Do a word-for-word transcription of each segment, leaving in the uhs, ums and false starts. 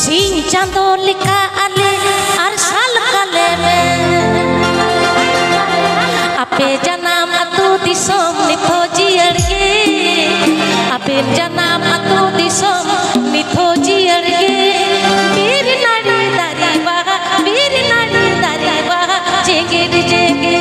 ᱥᱤᱧ ᱪᱟᱸᱫᱚ ᱞᱮᱠᱟ ᱟᱞᱮ ᱟᱨᱥᱟᱞ ᱠᱟᱞᱮ ᱢᱮ᱾ ᱟᱯᱮ ᱡᱟᱱᱟᱢ ᱟᱹᱛᱩ ᱫᱤᱥᱚᱢ ᱱᱤᱛ ᱦᱚᱸ ᱡᱤᱭᱟᱹᱲ ᱜᱮ᱾ ᱟᱯᱮ ᱡᱟᱱᱟᱢ ᱟᱹᱛᱩ ᱫᱤᱥᱚᱢ ᱱᱤᱛ ᱦᱚᱸ ᱡᱤᱭᱟᱹᱲ ᱜᱮ᱾ ᱵᱤᱨ ᱱᱟᱹᱲᱤ ᱫᱟᱨᱮ ᱵᱟᱦᱟ, ᱵᱤᱨ ᱱᱟᱹᱲᱤ ᱫᱟᱨᱮ ᱵᱟᱦᱟ, ᱡᱮᱜᱮᱫ ᱡᱮᱜᱮᱫ᱾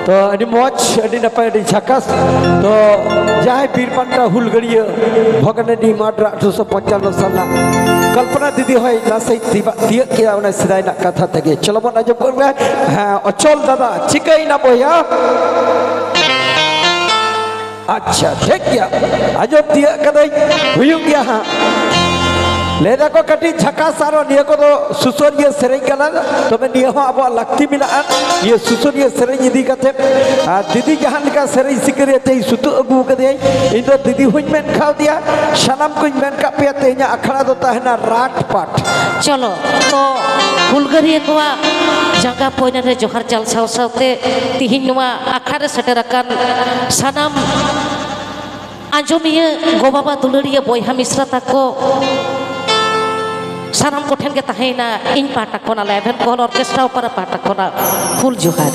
ᱛᱚ, ᱟᱹᱰᱤ ᱢᱚᱡᱽ, ᱟᱹᱰᱤ ᱱᱟᱯᱟᱭ, ᱟᱹᱰᱤ ᱡᱷᱟᱠᱟᱥ᱾ ᱛᱚ, ᱡᱟᱦᱟᱸᱭ ᱵᱤᱨ ᱯᱟᱱᱴᱟ ᱦᱩᱞᱜᱟᱹᱨᱤᱭᱟᱹ ᱵᱷᱚᱜᱽᱱᱟᱰᱤ ᱢᱟᱴᱷ ᱨᱮ ᱟᱴᱷᱨᱚᱥᱚ ᱯᱚᱧᱪᱟᱱᱱᱚ ᱥᱟᱞ ᱨᱮᱱᱟᱜ ᱠᱚᱞᱯᱚᱱᱟ ᱫᱤᱫᱤ ᱦᱚᱸᱭ ᱱᱟᱥᱮ ᱛᱤᱵᱟ-, ᱛᱤᱭᱟᱹᱜ ᱠᱮᱫᱟ ᱚᱱᱟ ᱥᱮᱫᱟᱭ ᱨᱮᱱᱟᱜ ᱠᱟᱛᱷᱟ ᱛᱮᱜᱮ᱾ ᱪᱚᱞᱚ ᱵᱚᱱ ᱟᱸᱡᱚᱢ ᱜᱚᱫ ᱞᱮᱜᱟ᱾ ᱦᱮᱸ, ᱚᱪᱚᱞ ᱫᱟᱫᱟ, ᱪᱤᱠᱟᱹᱭᱮᱱᱟ ᱵᱚᱭᱦᱟ? ᱟᱪᱪᱷᱟ, ᱴᱷᱤᱠ ᱜᱮᱭᱟ, ᱟᱸᱡᱚᱢ ᱛᱤᱭᱟᱹᱜ ᱠᱟᱹᱫᱟᱹᱧ, ᱦᱩᱭᱩᱜ ᱜᱮᱭᱟ ᱦᱟᱸᱜ᱾ ᱞᱟᱹᱭ ᱫᱟᱠᱚ ᱠᱟᱹᱴᱤᱡ ᱡᱷᱟᱠᱟᱥ, ᱟᱨᱚ ᱱᱤᱭᱟᱹ ᱠᱚᱫᱚ ᱥᱩᱥᱟᱹᱨᱤᱭᱟᱹ ᱥᱮᱨᱮᱧ ᱠᱟᱱᱟ, ᱛᱚᱵᱮ ᱱᱤᱭᱟᱹ ᱦᱚᱸ ᱟᱵᱚᱣᱟᱜ ᱞᱟᱹᱠᱛᱤ ᱢᱮᱱᱟᱜᱼᱟ᱾ ᱱᱤᱭᱟᱹ ᱥᱩᱥᱟᱹᱨᱤᱭᱟᱹ ᱥᱮᱨᱮᱧ ᱤᱫᱤ ᱠᱟᱛᱮ, ᱟᱨ ᱫᱤᱫᱤ ᱡᱟᱦᱟᱸ ᱞᱮᱠᱟ ᱥᱮᱨᱮᱧ ᱥᱤᱠᱟᱹᱨᱤᱭᱟᱹ ᱛᱮᱭ ᱥᱩᱛᱩᱜ ᱟᱹᱜᱩ ᱠᱟᱫᱮᱭᱟᱭ, ᱤᱧ ᱫᱚ ᱫᱤᱫᱤ ᱦᱚᱸᱧ ᱢᱮᱱ ᱠᱟᱣᱫᱮᱭᱟ᱾ ᱥᱟᱱᱟᱢ ᱠᱚᱧ ᱢᱮᱱ ᱠᱟᱜ ᱯᱮᱭᱟ, ᱛᱮᱦᱮᱧᱟᱜ ᱟᱠᱷᱲᱟ ᱫᱚ ᱛᱟᱦᱮᱱᱟ ᱨᱟᱴ ᱯᱟᱴ᱾ ᱪᱚᱞᱚ, ᱛᱚ ᱦᱩᱞᱜᱟᱹᱨᱤᱭᱟᱹ ᱠᱚᱣᱟᱜ ᱡᱟᱸᱜᱟ ᱯᱟᱹᱭᱞᱟᱹ ᱨᱮ ᱡᱚᱦᱟᱨ ᱪᱟᱞ ᱥᱟᱶ ᱥᱟᱶᱛᱮ ᱛᱤᱦᱤᱧ ᱱᱚᱣᱟ ᱟᱠᱷᱲᱟ ᱨᱮ ᱥᱮᱴᱮᱨ ᱟᱠᱟᱱ ᱥᱟᱱᱟᱢ ᱟᱸᱡᱚᱢᱤᱭᱟᱹ ᱜᱚ ᱵᱟᱵᱟ ᱫᱩᱞᱟᱹᱲᱤᱭᱟᱹ ᱵᱚᱭᱦᱟ ᱢᱤᱥᱨᱟ ᱛᱟᱠᱚ, ᱥᱟᱱᱟᱢ ᱠᱚᱴᱷᱮᱱ ᱜᱮ ᱛᱟᱦᱮᱸᱭᱮᱱᱟ ᱤᱧ ᱯᱟᱦᱴᱟ ᱠᱷᱚᱱᱟᱜ, ᱞᱮᱵᱷᱮᱱ ᱠᱚᱦᱚᱞ ᱚᱨᱠᱮᱥᱴᱨᱟ ᱚᱯᱮᱨᱟ ᱯᱟᱦᱴᱟ ᱠᱷᱚᱱᱟᱜ ᱦᱩᱞ ᱡᱚᱦᱟᱨ᱾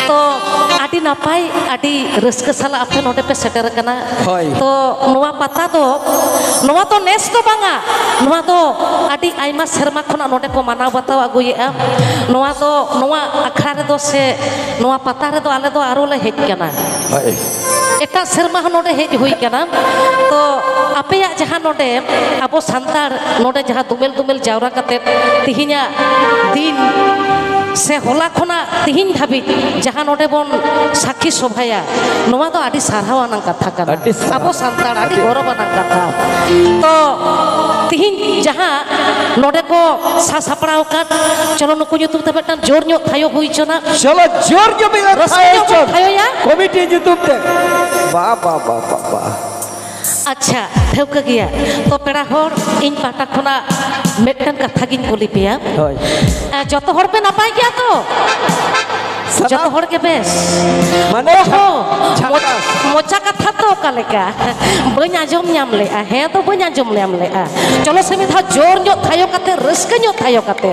ᱛᱚ ᱟᱹᱰᱤ ᱱᱟᱯᱟᱭ, ᱟᱹᱰᱤ ᱨᱟᱹᱥᱠᱟᱹ ᱥᱟᱞᱟᱜ ᱟᱯᱮ ᱱᱚᱰᱮ ᱯᱮ ᱥᱮᱴᱮᱨ ᱟᱠᱟᱱᱟ᱾ ᱦᱳᱭ᱾ ᱛᱚ ᱱᱚᱣᱟ ᱯᱟᱛᱟ ᱫᱚ, ᱱᱚᱣᱟ ᱫᱚ ᱱᱮᱥ ᱫᱚ ᱵᱟᱝᱟ, ᱱᱚᱣᱟ ᱫᱚ ᱟᱹᱰᱤ ᱟᱭᱢᱟ ᱥᱮᱨᱢᱟ ᱠᱷᱚᱱᱟᱜ ᱱᱚᱰᱮ ᱠᱚ ᱢᱟᱱᱟᱣ ᱵᱟᱛᱟᱣ ᱟᱹᱜᱩᱭᱮᱫᱼᱟ᱾ ᱱᱚᱣᱟ ᱫᱚ, ᱱᱚᱣᱟ ᱟᱠᱷᱲᱟ ᱨᱮᱫᱚ ᱥᱮ ᱱᱚᱣᱟ ᱯᱟᱛᱟ ᱨᱮᱫᱚ ᱟᱞᱮ ᱫᱚ ᱟᱨᱚ ᱞᱮ ᱦᱮᱡ ᱠᱟᱱᱟ᱾ ᱦᱳᱭ᱾ ᱮᱴᱟᱜ ᱥᱮᱨᱢᱟ ᱦᱚᱸ ᱱᱚᱰᱮ ᱦᱮᱡ ᱦᱩᱭ ᱠᱟᱱᱟ᱾ ᱛᱚ ᱟᱯᱮᱭᱟᱜ ᱡᱟᱦᱟᱸ ᱱᱚᱰᱮ ᱟᱵᱚ ᱥᱟᱱᱛᱟᱲ ᱱᱚᱰᱮ ᱡᱟᱦᱟᱸ ᱫᱩᱢᱮᱞ ᱫᱩᱢᱮᱞ ᱡᱟᱣᱨᱟ ᱠᱟᱛᱮ ᱛᱤᱦᱤᱧᱟᱜ ᱫᱤᱱ ᱥᱮ ᱦᱚᱞᱟ ᱠᱷᱚᱱᱟᱜ ᱛᱤᱦᱤᱧ ᱫᱷᱟᱹᱵᱤᱡ ᱡᱟᱦᱟᱸ ᱱᱚᱰᱮ ᱵᱚᱱ ᱥᱟᱹᱠᱷᱤ ᱥᱚᱵᱷᱟᱭᱟ, ᱱᱚᱣᱟ ᱫᱚ ᱟᱹᱰᱤ ᱥᱟᱨᱦᱟᱣ ᱟᱱᱟᱝ ᱠᱟᱛᱷᱟ ᱠᱟᱱᱟ᱾ ᱟᱹᱰᱤ ᱥᱟᱨᱦᱟᱣ᱾ ᱟᱵᱚ ᱥᱟᱱᱛᱟᱲ ᱟᱹᱰᱤ ᱟᱹᱰᱤ ᱜᱚᱨᱚᱵᱽ ᱟᱱᱟᱝ ᱠᱟᱛᱷᱟ᱾ ᱛᱚ ᱛᱤᱦᱤᱧ ᱡᱟᱦᱟᱸ ᱱᱚᱰᱮ ᱠᱚ ᱥᱟᱥᱟᱯᱲᱟᱣ ᱟᱠᱟᱫ, ᱪᱚᱞᱚ ᱱᱩᱠᱩ ᱧᱩᱛᱩᱢ ᱛᱮ ᱢᱤᱫᱴᱟᱝ ᱡᱳᱨ ᱧᱚᱜ ᱛᱷᱟᱭᱚ ᱦᱩᱭ ᱦᱚᱪᱚᱱᱟ᱾ ᱪᱚᱞᱚ ᱡᱳᱨ ᱧᱚᱜ ᱢᱤᱫᱴᱟᱝ ᱨᱟᱹᱥᱠᱟᱹ ᱛᱷᱟᱭᱚ ᱧᱚᱜ ᱵᱚᱱ ᱦᱚᱪᱚᱱ᱾ ᱛᱷᱟᱭᱚᱭᱟ᱾ ᱠᱚᱢᱤᱴᱤ ᱧᱩᱛᱩᱢ ᱛᱮ᱾ ᱵᱟ, ᱵᱟ, ᱵᱟ, ᱵᱟ, ᱵᱟ᱾ ᱟᱪᱪᱷᱟ, ᱴᱷᱟᱹᱣᱠᱟᱹ ᱜᱮᱭᱟ᱾ ᱛᱚ ᱯᱮᱲᱟ ᱦᱚᱲ, ᱤᱧ ᱯᱟᱦᱴᱟ ᱠᱷᱚᱱᱟᱜ ᱢᱤᱫᱴᱟᱝ ᱠᱟᱛᱷᱟ ᱜᱤᱧ ᱠᱩᱞᱤ ᱯᱮᱭᱟ᱾ ᱦᱳᱭ᱾ ᱮ, ᱡᱚᱛᱚ ᱦᱚᱲ ᱯᱮ ᱱᱟᱯᱟᱭ ᱜᱮᱭᱟ ᱛᱚ? ᱥᱟᱱᱟᱢ ᱡᱚᱛᱚ ᱦᱚᱲ ᱜᱮ ᱵᱮᱥ? ᱢᱟᱱᱮ ᱚᱦᱚ, ᱡᱷᱟ-, ᱡᱷᱟᱠᱟᱥ᱾ ᱢᱚᱪ-, ᱢᱚᱪᱟ ᱠᱟᱛᱷᱟ ᱛᱚ ᱚᱠᱟ ᱞᱮᱠᱟ? ᱵᱟᱹᱧ ᱟᱸᱡᱚᱢ ᱧᱟᱢ ᱞᱮᱜᱼᱟ᱾ ᱦᱮᱸ ᱫᱚ ᱵᱟᱹᱧ ᱟᱸᱡᱚᱢ ᱧᱟᱢ ᱞᱮᱜᱼᱟ᱾ ᱪᱚᱞᱚ ᱥᱮ ᱢᱤᱫ ᱫᱷᱟᱣ ᱡᱳᱨ ᱧᱚᱜ ᱛᱷᱟᱭᱚ ᱠᱟᱛᱮ, ᱨᱟᱹᱥᱠᱟᱹ ᱧᱚᱜ ᱛᱷᱟᱭᱚ ᱠᱟᱛᱮ᱾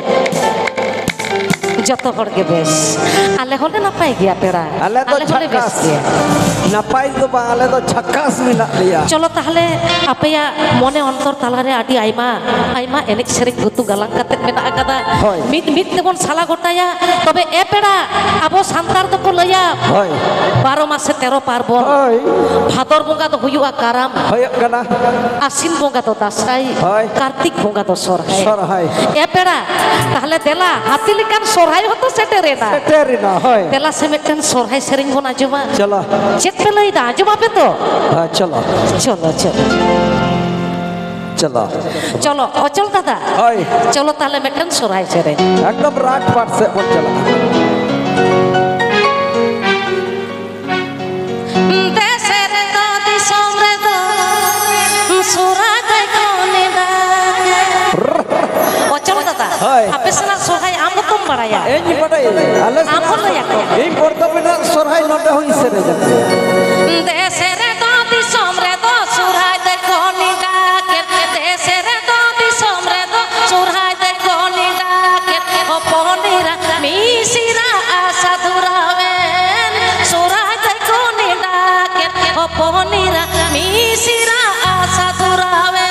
ᱡᱚᱛᱚ ᱦᱚᱲ ᱜᱮ ᱵᱮᱥ᱾ ᱟᱞᱮ ᱦᱚᱸᱞᱮ ᱱᱟᱯᱟᱭ ᱜᱮᱭᱟ ᱯᱮᱲᱟ᱾ ᱟᱞᱮ ᱫᱚ ᱟᱞᱮ ᱦᱚᱸᱞᱮ ᱵᱮᱥ ᱡᱷᱟᱠᱟᱥ᱾ ᱜᱮᱭᱟ᱾ ᱱᱟᱯᱟᱭ ᱫᱚ ᱵᱟᱝ, ᱟᱞᱮ ᱫᱚ ᱡᱷᱟᱠᱟᱥ ᱢᱮᱱᱟᱜ ᱞᱮᱭᱟ᱾ ᱪᱚᱞᱚ ᱛᱟᱦᱞᱮ, ᱟᱯᱮᱭᱟᱜ ᱢᱚᱱᱮ ᱚᱱᱛᱚᱨ ᱛᱟᱞᱟᱨᱮ ᱟᱹᱰᱤ ᱟᱭᱢᱟ, ᱟᱭᱢᱟ ᱮᱱᱮᱡ ᱥᱮᱨᱮᱧ ᱜᱩᱛᱩ ᱜᱟᱞᱟᱝ ᱠᱟᱛᱮ ᱢᱮᱱᱟᱜ ᱟᱠᱟᱫᱟ᱾ ᱦᱳᱭ᱾ ᱢᱤᱫ ᱢᱤᱫ ᱛᱮᱵᱚᱱ ᱥᱟᱞᱟ ᱜᱚᱴᱟᱭᱟ᱾ ᱛᱚᱵᱮ ᱮ ᱯᱮᱲᱟ, ᱟᱵᱚ ᱥᱟᱱᱛᱟᱲ ᱫᱚᱠᱚ ᱞᱟᱹᱭᱟ, ᱦᱳᱭ᱾ ᱵᱟᱨᱚ ᱢᱟᱥᱮ ᱛᱮᱨᱚ ᱯᱟᱨᱵᱚᱱ᱾ ᱦᱳᱭ᱾ ᱵᱷᱟᱫᱚᱨ ᱵᱚᱸᱜᱟ ᱫᱚ ᱦᱩᱭᱩᱜᱼᱟ ᱠᱟᱨᱟᱢ᱾ ᱦᱩᱭᱩᱜ ᱠᱟᱱᱟ᱾ ᱟᱥᱤᱱ ᱵᱚᱸᱜᱟ ᱫᱚ ᱫᱟᱸᱥᱟᱭ᱾ ᱦᱳᱭ᱾ ᱠᱟᱨᱛᱤᱠ ᱵᱚᱸᱜᱟ ᱫᱚ ᱥᱚᱨᱦᱟᱭ᱾ ᱥᱚᱨᱦᱟᱭ᱾ ᱮ ᱯᱮᱲᱟ, ᱛᱟᱦᱞᱮ ᱫᱮᱞᱟ, ᱦᱟᱹᱛᱤ ᱞᱮᱠᱟᱱ ᱥᱚᱨᱦᱟᱭ ᱦᱚᱸᱛᱚ ᱥᱮᱴᱮᱨᱮᱱᱟ᱾ ᱥᱮᱴᱮᱨᱮᱱᱟ, ᱦᱳᱭ᱾ ᱫᱮᱞᱟ ᱥᱮ ᱢᱤᱫᱴᱮᱱ ᱥᱚᱨᱦᱟᱭ ᱥᱮᱨᱮᱧ ᱵᱚᱱ ᱟᱸᱡᱚᱢᱟ᱾ ᱪᱚᱞᱚ᱾ ᱪᱮᱫ ᱯᱮ ᱞᱟᱹᱭᱫᱟ, ᱟᱸᱡᱚᱢᱟᱯᱮ ᱛᱚ? ᱦᱮᱸ, ᱪᱚᱞᱚ᱾ ᱪᱚᱞᱚ, ᱪᱚᱞᱚ᱾ ᱪᱚᱞᱚ᱾ ᱪᱚᱞᱚ, ᱚᱪᱚᱞ ᱫᱟᱫᱟ᱾ ᱦᱳᱭ᱾ ᱪᱚᱞᱚ ᱛᱟᱦᱞᱮ ᱢᱤᱫᱴᱮᱱ ᱥᱚᱨᱦᱟᱭ ᱥᱮᱨᱮᱧ᱾ ᱮᱠᱫᱚᱢ ᱨᱟᱡᱽᱯᱟᱴ ᱥᱮᱫ ᱵᱚᱱ ᱪᱟᱞᱟᱜᱼᱟ᱾ ᱫᱮᱥ ᱨᱮᱫᱚ ᱫᱤᱥᱚᱢ ᱨᱮᱫᱚ ᱥᱚᱨᱦᱟᱭ ᱫᱚᱭ ᱠᱚ ᱱᱮᱰᱟ ᱠᱮᱫ᱾ ᱚᱪᱚᱞ ᱫᱟᱫᱟ, ᱦᱳᱭ᱾ ᱟᱯᱮ ᱥᱮᱱᱟᱜ ᱥᱚᱨᱦᱟᱭ ᱟᱢ ᱦᱚᱸᱛᱚᱢ ᱵᱟᱲᱟᱭᱟ᱾ ᱤᱧ ᱵᱟᱰᱟᱭᱟᱹᱧ, ᱟᱞᱮ ᱟᱢ ᱦᱚᱸ ᱥᱮᱱᱟᱜ ᱞᱟᱹᱭ ᱟᱠᱚ ᱢᱮ᱾ ᱤᱧ ᱯᱚᱨᱛᱚᱵ ᱨᱮᱱᱟᱜ ᱥᱚᱨᱦᱟᱭ ᱱᱚᱰᱮ ᱦᱚᱸᱧ ᱥᱮᱨᱮᱧᱟ᱾ ᱫᱮᱥ ᱨᱮᱫᱚ ᱫᱤᱥᱚᱢ ᱨᱮᱫᱚ ᱥᱚᱨᱦᱟᱭ ᱫᱚᱭ ᱠᱚ ᱱᱮᱰᱟ ᱠᱮᱫ᱾ ᱫᱮᱥ ᱨᱮᱫᱚ ᱫᱤᱥᱚᱢ ᱨᱮᱫᱚ ᱥᱚᱨᱦᱟᱭ ᱫᱚᱭ ᱠᱚ ᱱᱮᱰᱟ ᱠᱮᱫ᱾ ᱦᱚᱯᱚᱱ ᱮᱨᱟ ᱢᱤᱥᱤᱨᱟ ᱟᱥᱟ ᱫᱷᱩᱨᱟᱣᱮᱱ᱾ ᱥᱚᱨᱦᱟᱭ ᱫᱚᱭ ᱠᱚ ᱱᱮᱰᱟ ᱠᱮᱫ᱾ ᱦᱚᱯᱚᱱ ᱮᱨᱟ ᱢᱤᱥᱤᱨᱟ ᱟᱥᱟ ᱫᱷᱩᱨᱟᱣᱮᱱ᱾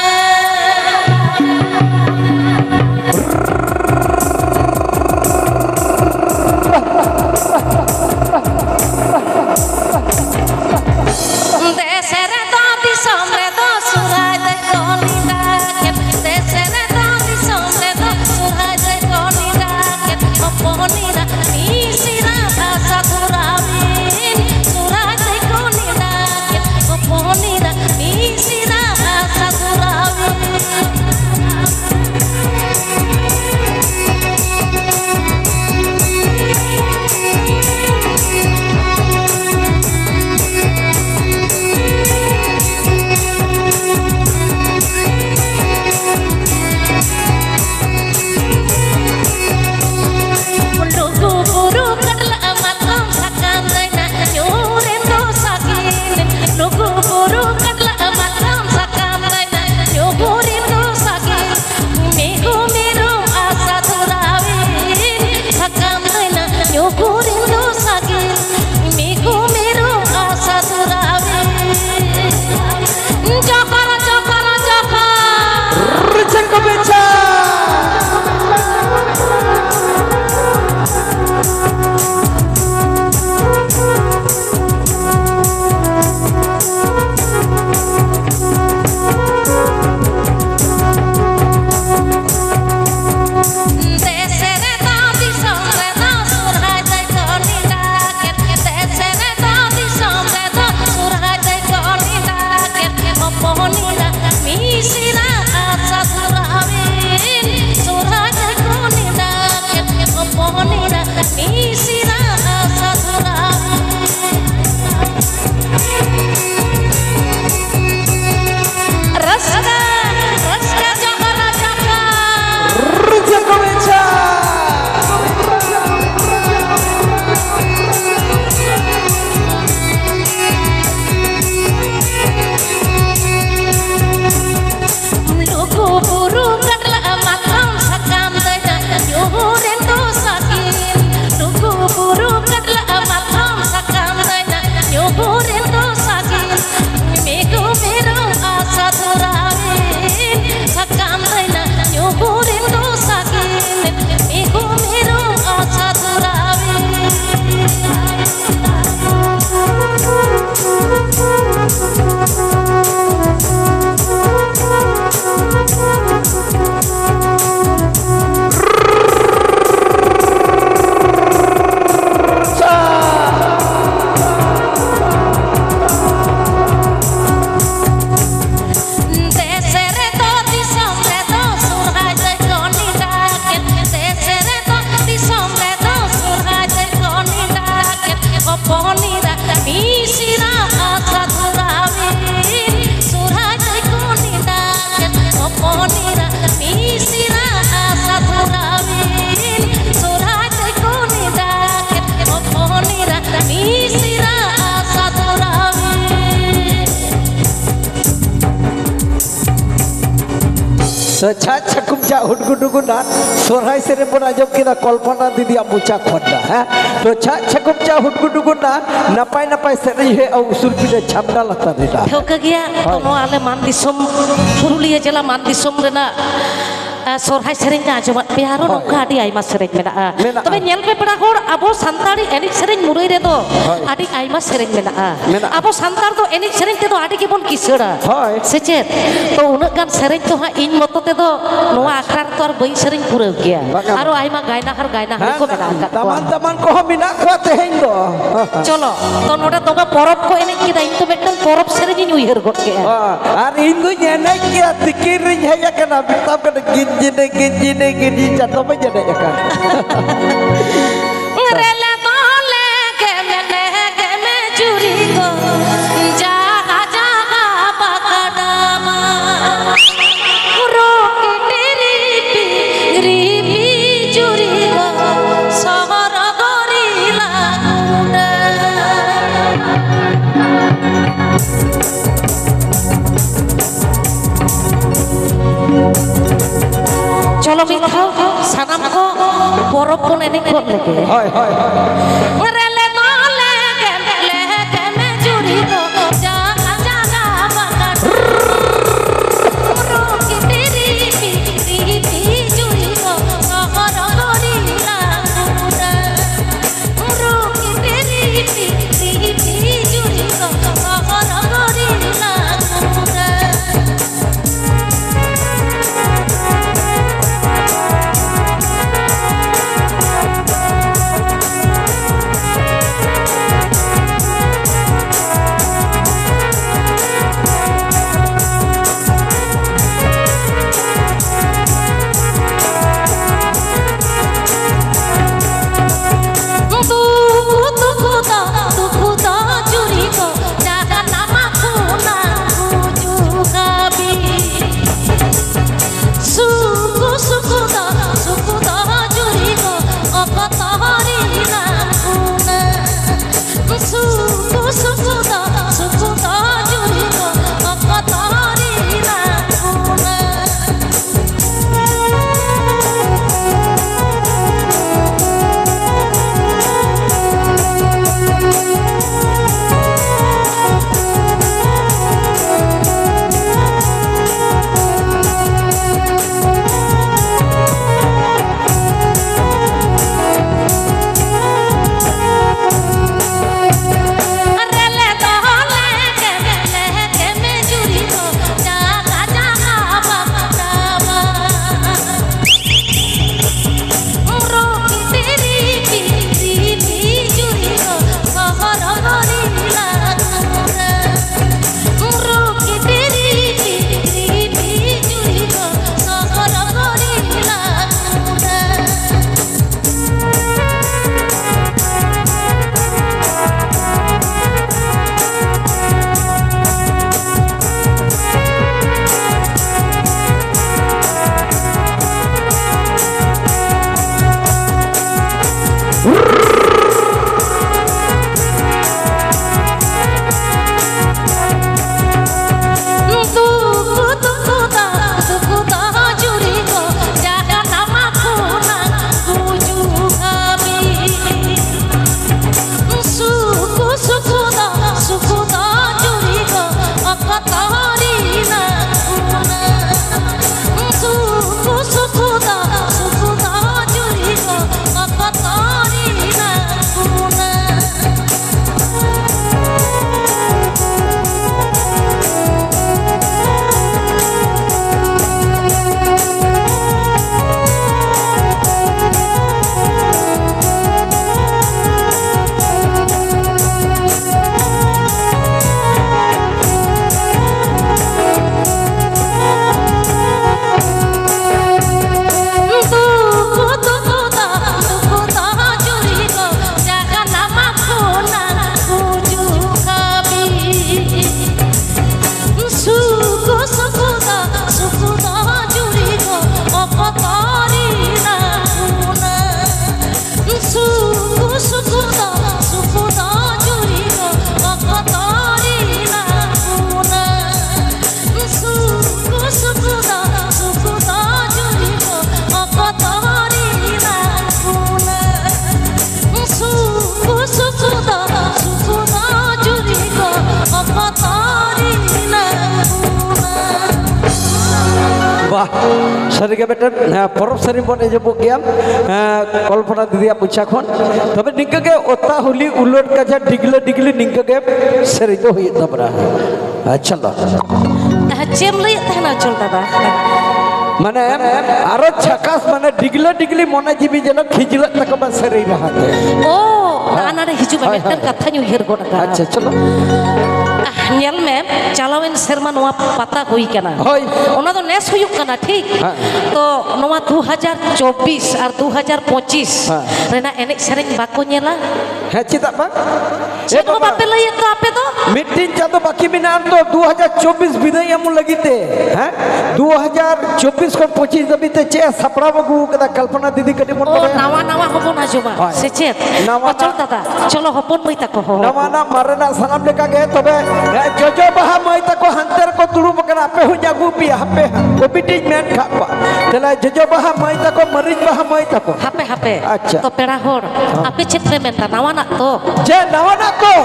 ᱥᱚᱨᱦᱟᱭ ᱛᱮᱠᱚ ᱱᱮᱰᱟ ᱠᱮᱫ ᱦᱚᱯᱚᱱ ᱮᱨᱟ ᱢᱤᱥᱨᱟ ᱟᱥᱟ ᱫᱩᱨᱟᱹᱣᱤ᱾ ᱛᱚ ᱪᱷᱟᱪ ᱪᱷᱟᱠᱩᱢ ᱪᱟ ᱦᱩᱰᱜᱩ ᱰᱩᱜᱩ ᱱᱟ ᱥᱚᱨᱦᱟᱭ ᱥᱮᱨᱮᱧ ᱵᱚᱱ ᱟᱸᱡᱚᱢ ᱠᱮᱫᱟ ᱠᱚᱞᱯᱚᱱᱟ ᱫᱤᱫᱤᱭᱟᱜ ᱢᱚᱪᱟ ᱠᱷᱚᱱ ᱫᱚ, ᱦᱮᱸ? ᱛᱚ ᱪᱷᱟᱪ ᱪᱷᱟᱠᱩᱢ ᱪᱟ ᱦᱩᱰᱜᱩ ᱰᱩᱜᱩ ᱱᱟ ᱱᱟᱯᱟᱭ ᱱᱟᱯᱟᱭ ᱥᱮᱨᱮᱧ ᱦᱩᱭᱩᱜᱼᱟ ᱩᱥᱩᱞ ᱯᱤᱴᱷᱟᱹ ᱪᱷᱟᱢᱰᱟ ᱞᱟᱛᱟᱨ ᱨᱮᱱᱟᱜ᱾ ᱴᱷᱟᱹᱣᱠᱟᱹ ᱜᱮᱭᱟ᱾ ᱛᱚ ᱦᱳᱭ᱾ ᱱᱚᱣᱟ ᱟᱞᱮ ᱢᱟᱱ ᱫᱤᱥᱚᱢ, ᱯᱩᱨᱩᱞᱤᱭᱟᱹ ᱡᱮᱞᱟ ᱢᱟᱱ ᱫᱤᱥᱚᱢ ᱨᱮᱱᱟᱜ ᱟᱨ ᱥᱚᱨᱦᱟᱭ ᱥᱮᱨᱮᱧ ᱞᱮ ᱟᱸᱡᱚᱢᱟᱫ ᱯᱮᱭᱟ, ᱟᱨᱚ ᱦᱳᱭ᱾ ᱱᱚᱝᱠᱟ ᱟᱹᱰᱤ ᱟᱭᱢᱟ ᱥᱮᱨᱮᱧ ᱢᱮᱱᱟᱜᱼᱟ᱾ ᱢᱮᱱᱟᱜᱼᱟ᱾ ᱛᱚᱵᱮ ᱧᱮᱞ ᱯᱮ ᱯᱮᱲᱟ ᱦᱚᱲ, ᱟᱵᱚ ᱥᱟᱱᱛᱟᱲᱤ ᱮᱱᱮᱡ ᱥᱮᱨᱮᱧ ᱢᱩᱨᱟᱹᱭ ᱨᱮᱫᱚ ᱦᱳᱭ᱾ ᱟᱹᱰᱤ ᱟᱭᱢᱟ ᱥᱮᱨᱮᱧ ᱢᱮᱱᱟᱜᱼᱟ᱾ ᱢᱮᱱᱟᱜᱼᱟ᱾ ᱟᱵᱚ ᱥᱟᱱᱛᱟᱲ ᱫᱚ ᱮᱱᱮᱡ ᱥᱮᱨᱮᱧ ᱛᱮᱫᱚ ᱟᱹᱰᱤ ᱜᱮᱵᱚᱱ ᱠᱤᱥᱟᱹᱲᱟ᱾ ᱦᱳᱭ᱾ ᱥᱮ ᱪᱮᱫ? ᱛᱚ ᱩᱱᱟᱹᱜ ᱜᱟᱱ ᱥᱮᱨᱮᱧ ᱛᱚ ᱦᱟᱸᱜ ᱤᱧ ᱢᱚᱛᱚ ᱛᱮᱫᱚ ᱱᱚᱣᱟ ᱟᱠᱷᱲᱟ ᱨᱮᱫᱚ ᱟᱨ ᱵᱟᱹᱧ ᱥᱮᱨᱮᱧ ᱯᱩᱨᱟᱹᱣ ᱜᱮᱭᱟ᱾ ᱵᱟᱝᱟ, ᱟᱨᱚ ᱵᱟᱝᱟ᱾ ᱟᱭᱢᱟ ᱜᱟᱭᱱᱟᱦᱟᱨ ᱜᱟᱭᱱᱟᱦᱟᱨᱤ ᱦᱮᱸ, ᱠᱚ ᱢᱮᱱᱟᱜ ᱟᱠᱟᱫ ᱠᱚᱣᱟ᱾ ᱫᱟᱢᱟᱱ ᱫᱟᱢᱟᱱ ᱠᱚᱦᱚᱸ ᱢᱮᱱᱟᱜ ᱠᱚᱣᱟ ᱛᱮᱦᱮᱧ ᱫᱚ᱾ ᱪᱚᱞᱚ, ᱛᱚ ᱱᱚᱰᱮ ᱫᱚᱢᱮ ᱯᱚᱨᱚᱵᱽ ᱠᱚ ᱮᱱᱮᱡ ᱠᱮᱫᱟ, ᱤᱧ ᱛᱚ ᱢᱤᱫᱴᱟᱝ ᱯᱚᱨᱚᱵᱽ ᱥᱮᱨᱮᱧ ᱤᱧ ᱩᱭᱦᱟᱹᱨ ᱜᱚᱫ ᱠᱮᱫᱼᱟ᱾ ᱟᱨ ᱤᱧ ᱫᱩᱧ ᱮᱱᱮᱡ ᱜᱮᱭᱟ, ᱛᱤᱠᱤᱱ ᱨᱤᱧ ᱦᱮᱡ ᱟᱠᱟᱱᱟ, ᱢᱮᱛᱟᱢ ᱠᱟᱹᱱᱟᱹᱧ ᱜᱤᱧᱡᱤᱱᱮ ᱜᱤᱧᱡᱤᱱᱮ ᱜᱤᱧᱡᱤ ᱪᱟᱸᱫᱚ ᱵᱟᱹᱧ ᱮᱱᱮᱡ ᱟᱠᱟᱫ᱾ ᱨᱮᱞᱮ ᱫᱚᱞᱮ ᱜᱮᱢᱮᱞᱮ ᱜᱮᱢᱮ ᱪᱩᱨᱤ ᱠᱚ, ᱡᱟᱦᱟ ᱡᱟᱦᱟ ᱵᱟᱠᱟᱰᱟᱢᱟ᱾ ᱨᱩᱠᱤ ᱨᱤᱯᱤ, ᱨᱤᱯᱤ ᱪᱩᱨᱤ ᱠᱚ, ᱥᱚᱦᱚᱨ ᱜᱚᱨᱤᱞᱟ ᱜᱩᱰᱟᱹ᱾ ᱪᱚᱞᱚ ᱢᱤᱫ ᱫᱷᱟᱣ ᱥᱟᱱᱟᱢ ᱠᱚ ᱯᱚᱨᱚᱵᱽ ᱵᱚᱱ ᱮᱱᱮᱡ ᱜᱚᱫ ᱞᱮᱜᱮ᱾ ᱦᱳᱭ, ᱦᱳᱭ, ᱦᱳᱭ᱾ ᱨᱮᱞᱮ ᱫᱚᱞᱮ ᱜᱮᱢᱮᱞᱮ ᱜᱮᱢᱮ ᱪᱩᱨᱤ ᱠᱚ ᱡᱟᱦᱟ ᱡᱟᱦᱟ ᱵᱟᱠᱟᱰᱟᱢᱟ᱾ ᱨᱩᱠᱤ ᱨᱤᱯᱤ, ᱨᱤᱯᱤ ᱪᱩᱨᱤ ᱠᱚ ᱥᱚᱦᱚᱨ ᱜᱚᱨᱤᱞᱟ ᱜᱩᱰᱟᱹ᱾ ᱥᱟᱹᱨᱤᱜᱮ ᱢᱤᱫᱴᱮᱱ, ᱦᱮᱸ, ᱯᱚᱨᱚᱵᱽ ᱥᱮᱨᱮᱧ ᱵᱚᱱ ᱮᱦᱚᱵᱚᱜ ᱜᱮᱭᱟ, ᱦᱮᱸ, ᱠᱚᱞᱯᱚᱱᱟ ᱫᱤᱫᱤᱭᱟᱜ ᱢᱚᱪᱟ ᱠᱷᱚᱱ᱾ ᱛᱚᱵᱮ ᱱᱤᱝᱠᱟᱹ ᱜᱮ ᱚᱛᱟ ᱦᱩᱞᱤ ᱩᱞᱟᱹᱴ ᱠᱟᱡᱟ ᱰᱤᱜᱽᱞᱟᱹ ᱰᱤᱜᱽᱞᱤ ᱱᱤᱝᱠᱟᱹ ᱜᱮ ᱥᱮᱨᱮᱧ ᱫᱚ ᱦᱩᱭᱩᱜ ᱛᱟᱵᱚᱱᱟ᱾ ᱟᱪᱪᱷᱟ, ᱞᱚ᱾ ᱟᱨ ᱪᱮᱫ ᱮᱢ ᱞᱟᱹᱭᱮᱫ ᱛᱟᱦᱮᱱᱟ ᱚᱪᱚᱞ ᱫᱟᱫᱟ? ᱢᱟᱱᱮ ᱟᱨᱚ ᱡᱷᱟᱠᱟᱥ, ᱢᱟᱱᱮ ᱰᱤᱜᱽᱞᱟᱹ ᱰᱤᱜᱽᱞᱤ ᱢᱚᱱᱮ ᱡᱤᱣᱤ ᱡᱮᱱᱚ ᱠᱷᱤᱡᱞᱟᱹᱜ ᱛᱟᱠᱚ ᱢᱟ ᱥᱮᱨᱮᱧ ᱨᱟᱦᱟ ᱛᱮ᱾ ᱚ, ᱦᱮᱸ᱾ ᱱᱟᱰᱮ ᱦᱤᱡᱩᱜ ᱢᱮ, ᱦᱳᱭ, ᱢᱤᱫᱴᱟᱝ ᱦᱳᱭ᱾ ᱠᱟᱛᱷᱟᱧ ᱩᱭᱦᱟᱹᱨ ᱜᱚᱫ ᱟᱠᱟᱫᱼᱟ᱾ ᱟᱪᱪᱷᱟ, ᱪᱚᱞᱚ᱾ ᱟᱦ, ᱧᱮᱞ ᱢᱮ, ᱪᱟᱞᱟᱣᱮᱱ ᱥᱮᱨᱢᱟ ᱱᱚᱣᱟ ᱯᱟᱛᱟ ᱦᱩᱭ ᱠᱟᱱᱟ᱾ ᱦᱳᱭ᱾ ᱚᱱᱟ ᱫᱚ ᱱᱮᱥ ᱦᱩᱭᱩᱜ ᱠᱟᱱᱟ, ᱴᱷᱤᱠ? ᱦᱮᱸ᱾ ᱛᱚ ᱱᱚᱣᱟ ᱫᱩ ᱦᱟᱡᱟᱨ ᱪᱚᱵᱵᱤᱥ ᱟᱨ ᱫᱩ ᱦᱟᱡᱟᱨ ᱯᱚᱸᱪᱤᱥ ᱦᱮᱸ᱾ ᱨᱮᱱᱟᱜ ᱮᱱᱮᱡ ᱥᱮᱨᱮᱧ ᱵᱟᱠᱚ ᱧᱮᱞᱟ? ᱦᱮᱸ, ᱪᱮᱫᱟᱜ ᱵᱟᱝ? ᱪᱮᱫ ᱮ ᱦᱚᱸ ᱵᱟᱵᱟ, ᱵᱟᱯᱮ ᱞᱟᱹᱭᱮᱫ ᱫᱚ ᱟᱯᱮ ᱫᱚ? ᱢᱤᱫᱴᱤᱱ ᱪᱟᱸᱫᱚ ᱵᱟᱹᱠᱤ ᱢᱮᱱᱟᱜᱼᱟ ᱛᱚ, ᱫᱩ ᱦᱟᱡᱟᱨ ᱪᱚᱵᱵᱤᱥ ᱵᱤᱫᱟᱹᱭ ᱮᱢ ᱞᱟᱹᱜᱤᱫ ᱛᱮ, ᱦᱮᱸ? ᱫᱩ ᱦᱟᱡᱟᱨ ᱪᱚᱵᱵᱤᱥ ᱠᱷᱚᱱ ᱯᱚᱸᱪᱤᱥ ᱫᱷᱟᱹᱵᱤᱡ ᱛᱮ ᱪᱮᱫ ᱮ ᱥᱟᱯᱲᱟᱣ ᱟᱹᱜᱩ ᱠᱟᱫᱟ ᱠᱚᱞᱯᱚᱱᱟ ᱫᱤᱫᱤ, ᱠᱟᱹᱴᱤᱡ ᱵᱚᱱ ᱚ, ᱵᱟᱲᱟᱭᱟ? ᱱᱟᱣᱟ ᱱᱟᱣᱟ ᱦᱚᱸᱵᱚᱱ ᱟᱸᱡᱚᱢᱟ, ᱦᱳᱭ᱾ ᱥᱮ ᱪᱮᱫ? ᱱᱟᱣᱟ ᱚᱪᱚᱞ ᱱᱟᱜ ᱫᱟᱫᱟ, ᱪᱚᱞᱚ ᱦᱚᱯᱚᱱ ᱢᱟᱹᱭ ᱛᱟᱠᱚ ᱦᱚᱸ᱾ ᱱᱟᱣᱟ ᱱᱟᱜ ᱢᱟᱨᱮᱱᱟᱜ ᱥᱟᱱᱟᱢ ᱞᱮᱠᱟ ᱜᱮ, ᱛᱚᱵᱮ, ᱦᱮᱸ, ᱡᱚᱡᱚ ᱵᱟᱦᱟ ᱢᱟᱹᱭ ᱛᱟᱠᱚ ᱦᱟᱱᱛᱮ ᱨᱮᱠᱚ ᱫᱩᱲᱩᱵ ᱟᱠᱟᱱᱟ, ᱟᱯᱮ ᱦᱚᱸᱧ ᱟᱹᱜᱩ ᱯᱮᱭᱟ, ᱦᱟᱯᱮ ᱦᱟᱸᱜ, ᱠᱚᱢᱤᱴᱤᱧ ᱢᱮᱱ ᱠᱷᱟᱜ ᱠᱚᱣᱟ᱾ ᱛᱟᱦᱞᱮ ᱡᱚᱡᱚ ᱵᱟᱦᱟ ᱢᱟᱹᱭ ᱛᱟᱠᱚ, ᱢᱟᱹᱨᱤᱪ ᱵᱟᱦᱟ ᱢᱟᱹᱭ ᱛᱟᱠᱚ᱾ ᱦᱟᱯᱮ, ᱦᱟᱯᱮ᱾ ᱟᱪᱪᱷᱟ᱾ ᱛᱚ ᱯᱮᱲᱟ ᱦᱚᱲ, ᱦᱮᱸ᱾ ᱟᱯᱮ ᱪᱮᱫ ᱯᱮ ᱢᱮᱱᱫᱟ? ᱱᱟᱣᱟᱱᱟᱜ ᱛᱚ? ᱪᱮᱫ ᱱᱟᱣᱟᱱᱟᱜ ᱛᱚ?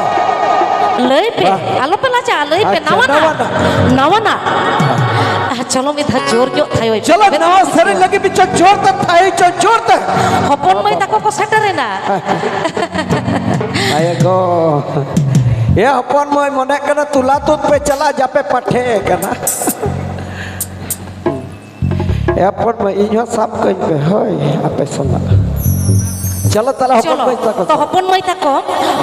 ᱞᱟᱹᱭ ᱯᱮ, ᱵᱟᱦ᱾ ᱟᱞᱚ ᱯᱮ ᱞᱟᱡᱟᱜᱼᱟ, ᱞᱟᱹᱭ ᱯᱮ, ᱟᱪᱪᱷᱟ, ᱱᱟᱣᱟᱱᱟᱜ? ᱱᱟᱣᱟᱱᱟᱜ᱾ ᱱᱟᱣᱟᱱᱟᱜ? ᱟᱦ, ᱪᱚᱞᱚ ᱢᱤᱫ ᱫᱷᱟᱣ ᱡᱳᱨ ᱧᱚᱜ ᱛᱷᱟᱭᱚᱭ ᱯᱮ᱾ ᱪᱚᱞᱚ, ᱛᱚᱵᱮ ᱱᱟᱣᱟ ᱛᱚ ᱥᱮᱨᱮᱧ ᱞᱟᱹᱜᱤᱫ ᱢᱤᱫ ᱪᱚ ᱡᱳᱨ ᱛᱮ ᱛᱷᱟᱭᱚᱭ ᱪᱚ, ᱡᱳᱨ ᱛᱮ᱾ ᱦᱚᱯᱚᱱ ᱢᱟᱹᱭ ᱛᱟᱠᱚ ᱠᱚ ᱥᱮᱴᱮᱨᱮᱱᱟ᱾ ᱟᱭᱮ ᱜᱚ᱾ ᱮ ᱦᱚᱯᱚᱱ ᱢᱟᱹᱭ, ᱢᱚᱱᱮᱜ ᱠᱟᱱᱟ ᱛᱩᱞᱟ ᱛᱩᱫ ᱯᱮ ᱪᱟᱞᱟᱜᱼᱟ, ᱡᱟᱯᱮ ᱯᱟᱴᱷᱮ ᱠᱟᱱᱟ᱾ ᱮᱨᱯᱚᱨ ᱢᱟ ᱤᱧ ᱦᱚᱸ ᱥᱟᱵ ᱠᱟᱹᱧ ᱯᱮ, ᱦᱳᱭ, ᱟᱯᱮ ᱥᱟᱞᱟᱜ᱾ ᱪᱚᱞᱚ ᱛᱟᱦᱞᱮ ᱦᱚᱯᱚᱱ ᱪᱚᱞᱚ, ᱢᱟᱹᱭ ᱛᱟᱠᱚ ᱛᱚ ᱥᱟᱞᱟᱜ᱾ ᱦᱚᱯᱚᱱ ᱢᱟᱹᱭ ᱛᱟᱠᱚ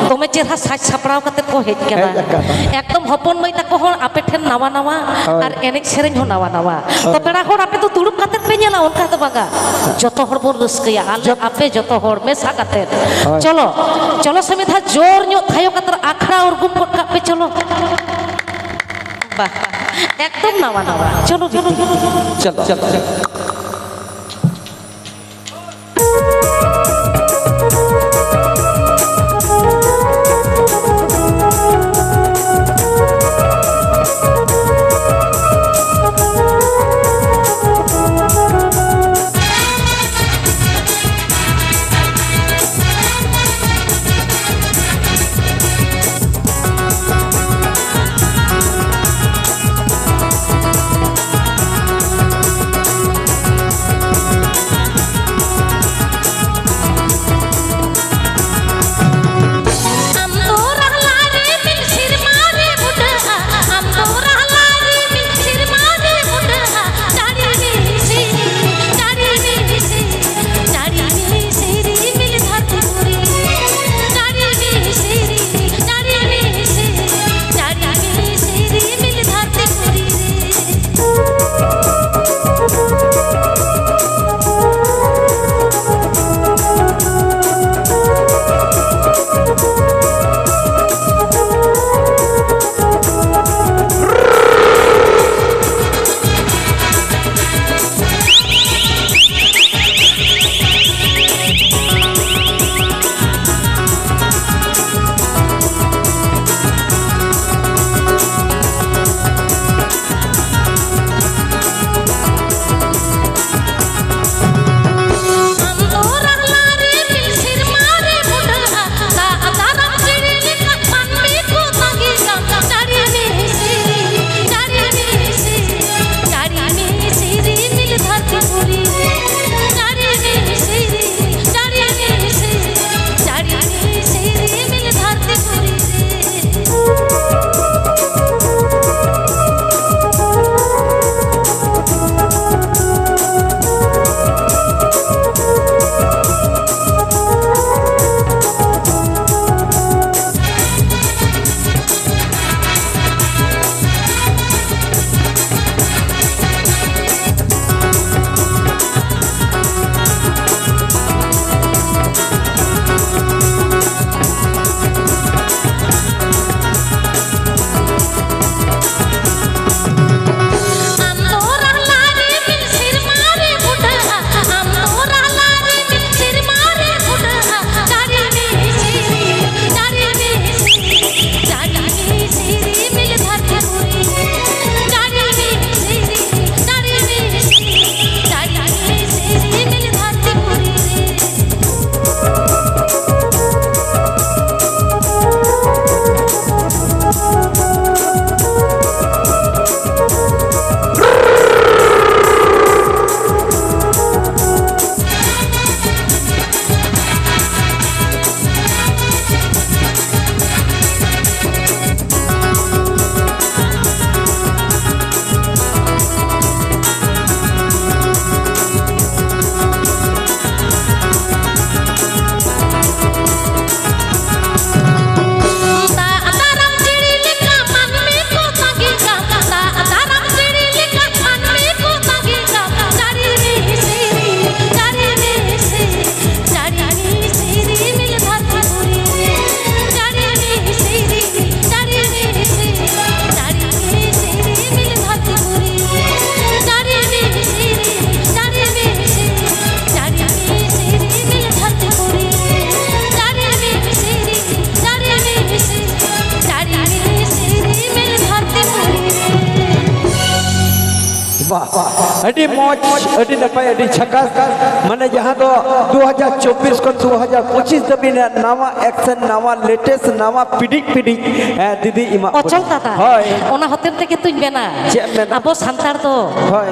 ᱫᱚᱢᱮ ᱪᱮᱦᱨᱟ ᱥᱟᱡᱽ ᱥᱟᱯᱲᱟᱣ ᱠᱟᱛᱮ ᱠᱚ ᱦᱮᱡ ᱠᱟᱱᱟ᱾ ᱦᱮᱡ ᱟᱠᱟᱱᱟ᱾ ᱮᱠᱫᱚᱢ ᱦᱚᱯᱚᱱ ᱢᱟᱹᱭ ᱛᱟᱠᱚ ᱦᱚᱸ ᱟᱯᱮ ᱴᱷᱮᱱ ᱱᱟᱣᱟ ᱱᱟᱣᱟ ᱦᱳᱭ᱾ ᱟᱨ ᱮᱱᱮᱡ ᱥᱮᱨᱮᱧ ᱦᱚᱸ ᱱᱟᱣᱟ ᱱᱟᱣᱟ᱾ ᱦᱳᱭ᱾ ᱛᱚ ᱯᱮᱲᱟ ᱦᱚᱲ, ᱟᱯᱮ ᱫᱚ ᱫᱩᱲᱩᱵ ᱠᱟᱛᱮ ᱯᱮ ᱧᱮᱞᱟ, ᱚᱱᱠᱟ ᱫᱚ ᱵᱟᱝᱟ᱾ ᱡᱚᱛᱚ ᱦᱚᱲ ᱵᱚᱱ ᱨᱟᱹᱥᱠᱟᱹᱭᱟ, ᱟᱞᱮ ᱡᱚᱛ- ᱟᱯᱮ ᱡᱚᱛᱚ ᱦᱚᱲ ᱢᱮᱥᱟ ᱠᱟᱛᱮ᱾ ᱦᱳᱭ᱾ ᱪᱚᱞᱚ, ᱪᱚᱞᱚ ᱥᱮ ᱢᱤᱫ ᱫᱷᱟᱣ ᱡᱳᱨ ᱧᱚᱜ ᱛᱷᱟᱭᱚ ᱠᱟᱛᱮ ᱟᱠᱷᱲᱟ ᱩᱨᱜᱩᱢ ᱜᱚᱫ ᱠᱟᱜ ᱯᱮ, ᱪᱚᱞᱚ᱾ ᱵᱟᱦ, ᱮᱠᱫᱚᱢ ᱱᱟᱣᱟ ᱱᱟᱣᱟ᱾ ᱪᱚᱞᱚ, ᱪᱚᱞᱚ, ᱪᱚᱞᱚ, ᱪᱚᱞᱚ᱾ ᱪᱚᱞᱚ, ᱪᱚᱞᱚ, ᱪᱚᱞᱚ᱾ ᱟᱹᱰᱤ ᱢᱚᱡᱽ, ᱟᱹᱰᱤ ᱱᱟᱯᱟᱭ, ᱟᱹᱰᱤ ᱡᱷᱟᱠᱟᱥ᱾ ᱢᱟᱱᱮ ᱡᱟᱦᱟᱸ ᱫᱚ ᱫᱩ ᱦᱟᱡᱟᱨ ᱪᱚᱵᱵᱤᱥ ᱠᱷᱚᱱ ᱫᱩ ᱦᱟᱡᱟᱨ ᱯᱚᱸᱪᱤᱥ ᱫᱷᱟᱹᱵᱤᱡ ᱨᱮᱱᱟᱜ ᱱᱟᱣᱟ action, ᱱᱟᱣᱟ latest, ᱱᱟᱣᱟ ᱯᱤᱰᱤᱡ ᱯᱤᱰᱤᱡ, ᱮ, ᱫᱤᱫᱤ ᱮᱢᱟᱜ ᱵᱚᱱᱟ᱾ ᱚᱪᱚᱞ ᱫᱟᱫᱟ, ᱦᱳᱭ᱾ ᱚᱱᱟ ᱦᱚᱛᱮᱱ ᱛᱮᱜᱮ ᱛᱩᱧ ᱢᱮᱱᱟ, ᱪᱮᱫ ᱮᱢ ᱢᱮᱱᱟ? ᱟᱵᱚ ᱥᱟᱱᱛᱟᱲ ᱫᱚ ᱦᱳᱭ᱾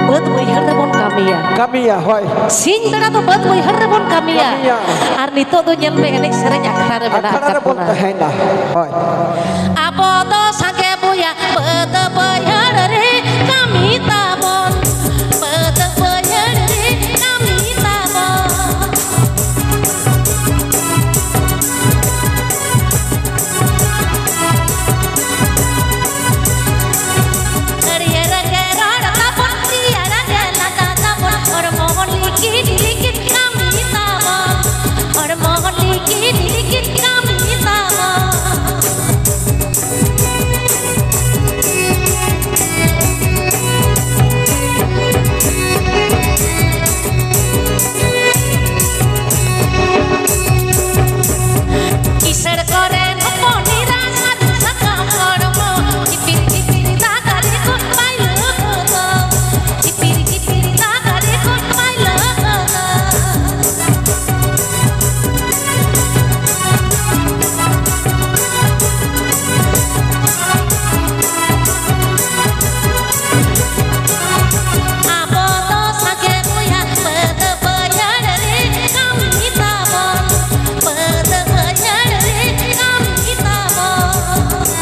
ᱵᱟᱹᱫᱽ ᱵᱟᱹᱭᱦᱟᱹᱲ ᱨᱮᱵᱚᱱ ᱠᱟᱹᱢᱤᱭᱟ᱾ ᱠᱟᱹᱢᱤᱭᱟ, ᱦᱳᱭ᱾ ᱥᱤᱧ ᱵᱮᱲᱟ ᱫᱚ ᱵᱟᱹᱫᱽ ᱵᱟᱹᱭᱦᱟᱹᱲ ᱨᱮᱵᱚᱱ ᱠᱟᱹᱢᱤᱭᱟ᱾ ᱠᱟᱹᱢᱤᱭᱟ᱾ ᱟᱨ ᱱᱤᱛᱚᱜ ᱫᱚ ᱧᱮᱞ ᱢᱮ, ᱮᱱᱮᱡ ᱥᱮᱨᱮᱧ ᱟᱠᱷᱲᱟ ᱨᱮ ᱢᱮᱱᱟᱜ ᱟᱠᱷᱲᱟ ᱟᱠᱟᱫ ᱨᱮᱵᱚᱱ ᱵᱚᱱᱟ᱾ ᱛᱟᱦᱮᱱᱟ, ᱦᱳᱭ᱾ ᱟᱵᱚ ᱫᱚ ᱥᱟᱸᱜᱮ ᱵᱚᱭᱦᱟ ᱵᱟᱹᱫᱽ ᱵᱟᱹᱭᱦᱟᱹᱲ ᱨᱮ ᱠᱟᱹᱢᱤ ᱛᱟᱵᱚᱱ, ᱵᱟᱹᱫᱽ ᱵᱟᱹᱭᱦᱟᱹᱲ ᱨᱮ ᱠᱟᱹᱢᱤ ᱛᱟᱵᱚᱱ᱾ ᱦᱟᱹᱨᱭᱟᱹᱲ ᱜᱮ ᱨᱚᱲ ᱛᱟᱵᱚᱱ, ᱨᱮᱭᱟᱲ ᱜᱮ ᱞᱟᱸᱫᱟ ᱛᱟᱵᱚᱱ, ᱦᱚᱲᱢᱚ ᱞᱤᱠᱤᱱ ᱞᱤᱠᱤᱱ ᱠᱟᱹᱢᱤ ᱛᱟᱵᱚᱱ, ᱦᱚᱲᱢᱚ ᱞᱤᱠᱤᱱ ᱞᱤᱠᱤᱱ ᱠᱟᱹᱢᱤ ᱛᱟᱵᱚᱱ᱾ ᱠᱤᱥᱟᱹᱬ ᱠᱚᱨᱮᱱ ᱦᱚᱯᱚᱱ ᱮᱨᱟ ᱥᱟᱹᱨᱩ ᱥᱟᱠᱟᱢ ᱦᱚᱲᱢᱚ, ᱪᱤᱯᱤᱨ ᱪᱤᱯᱤᱨ ᱫᱟᱜ ᱨᱮᱠᱚ ᱯᱟᱭᱞᱚ ᱜᱚᱫᱚᱜ, ᱪᱤᱯᱤᱨ ᱪᱤᱯᱤᱨ ᱫᱟᱜ ᱨᱮᱠᱚ ᱯᱟᱭᱞᱚ ᱜᱚᱫᱚᱜ᱾ ᱟᱵᱚ ᱫᱚ ᱥᱟᱸᱜᱮ ᱵᱚᱭᱦᱟ ᱵᱟᱹᱫᱽ ᱵᱟᱹᱭᱦᱟᱹᱲ ᱨᱮ ᱠᱟᱹᱢᱤ ᱛᱟᱵᱚᱱ, ᱵᱟᱹᱫᱽ ᱵᱟᱹᱭᱦᱟᱹᱲ ᱨᱮ ᱠᱟᱹᱢᱤ ᱛᱟᱵᱚᱱ᱾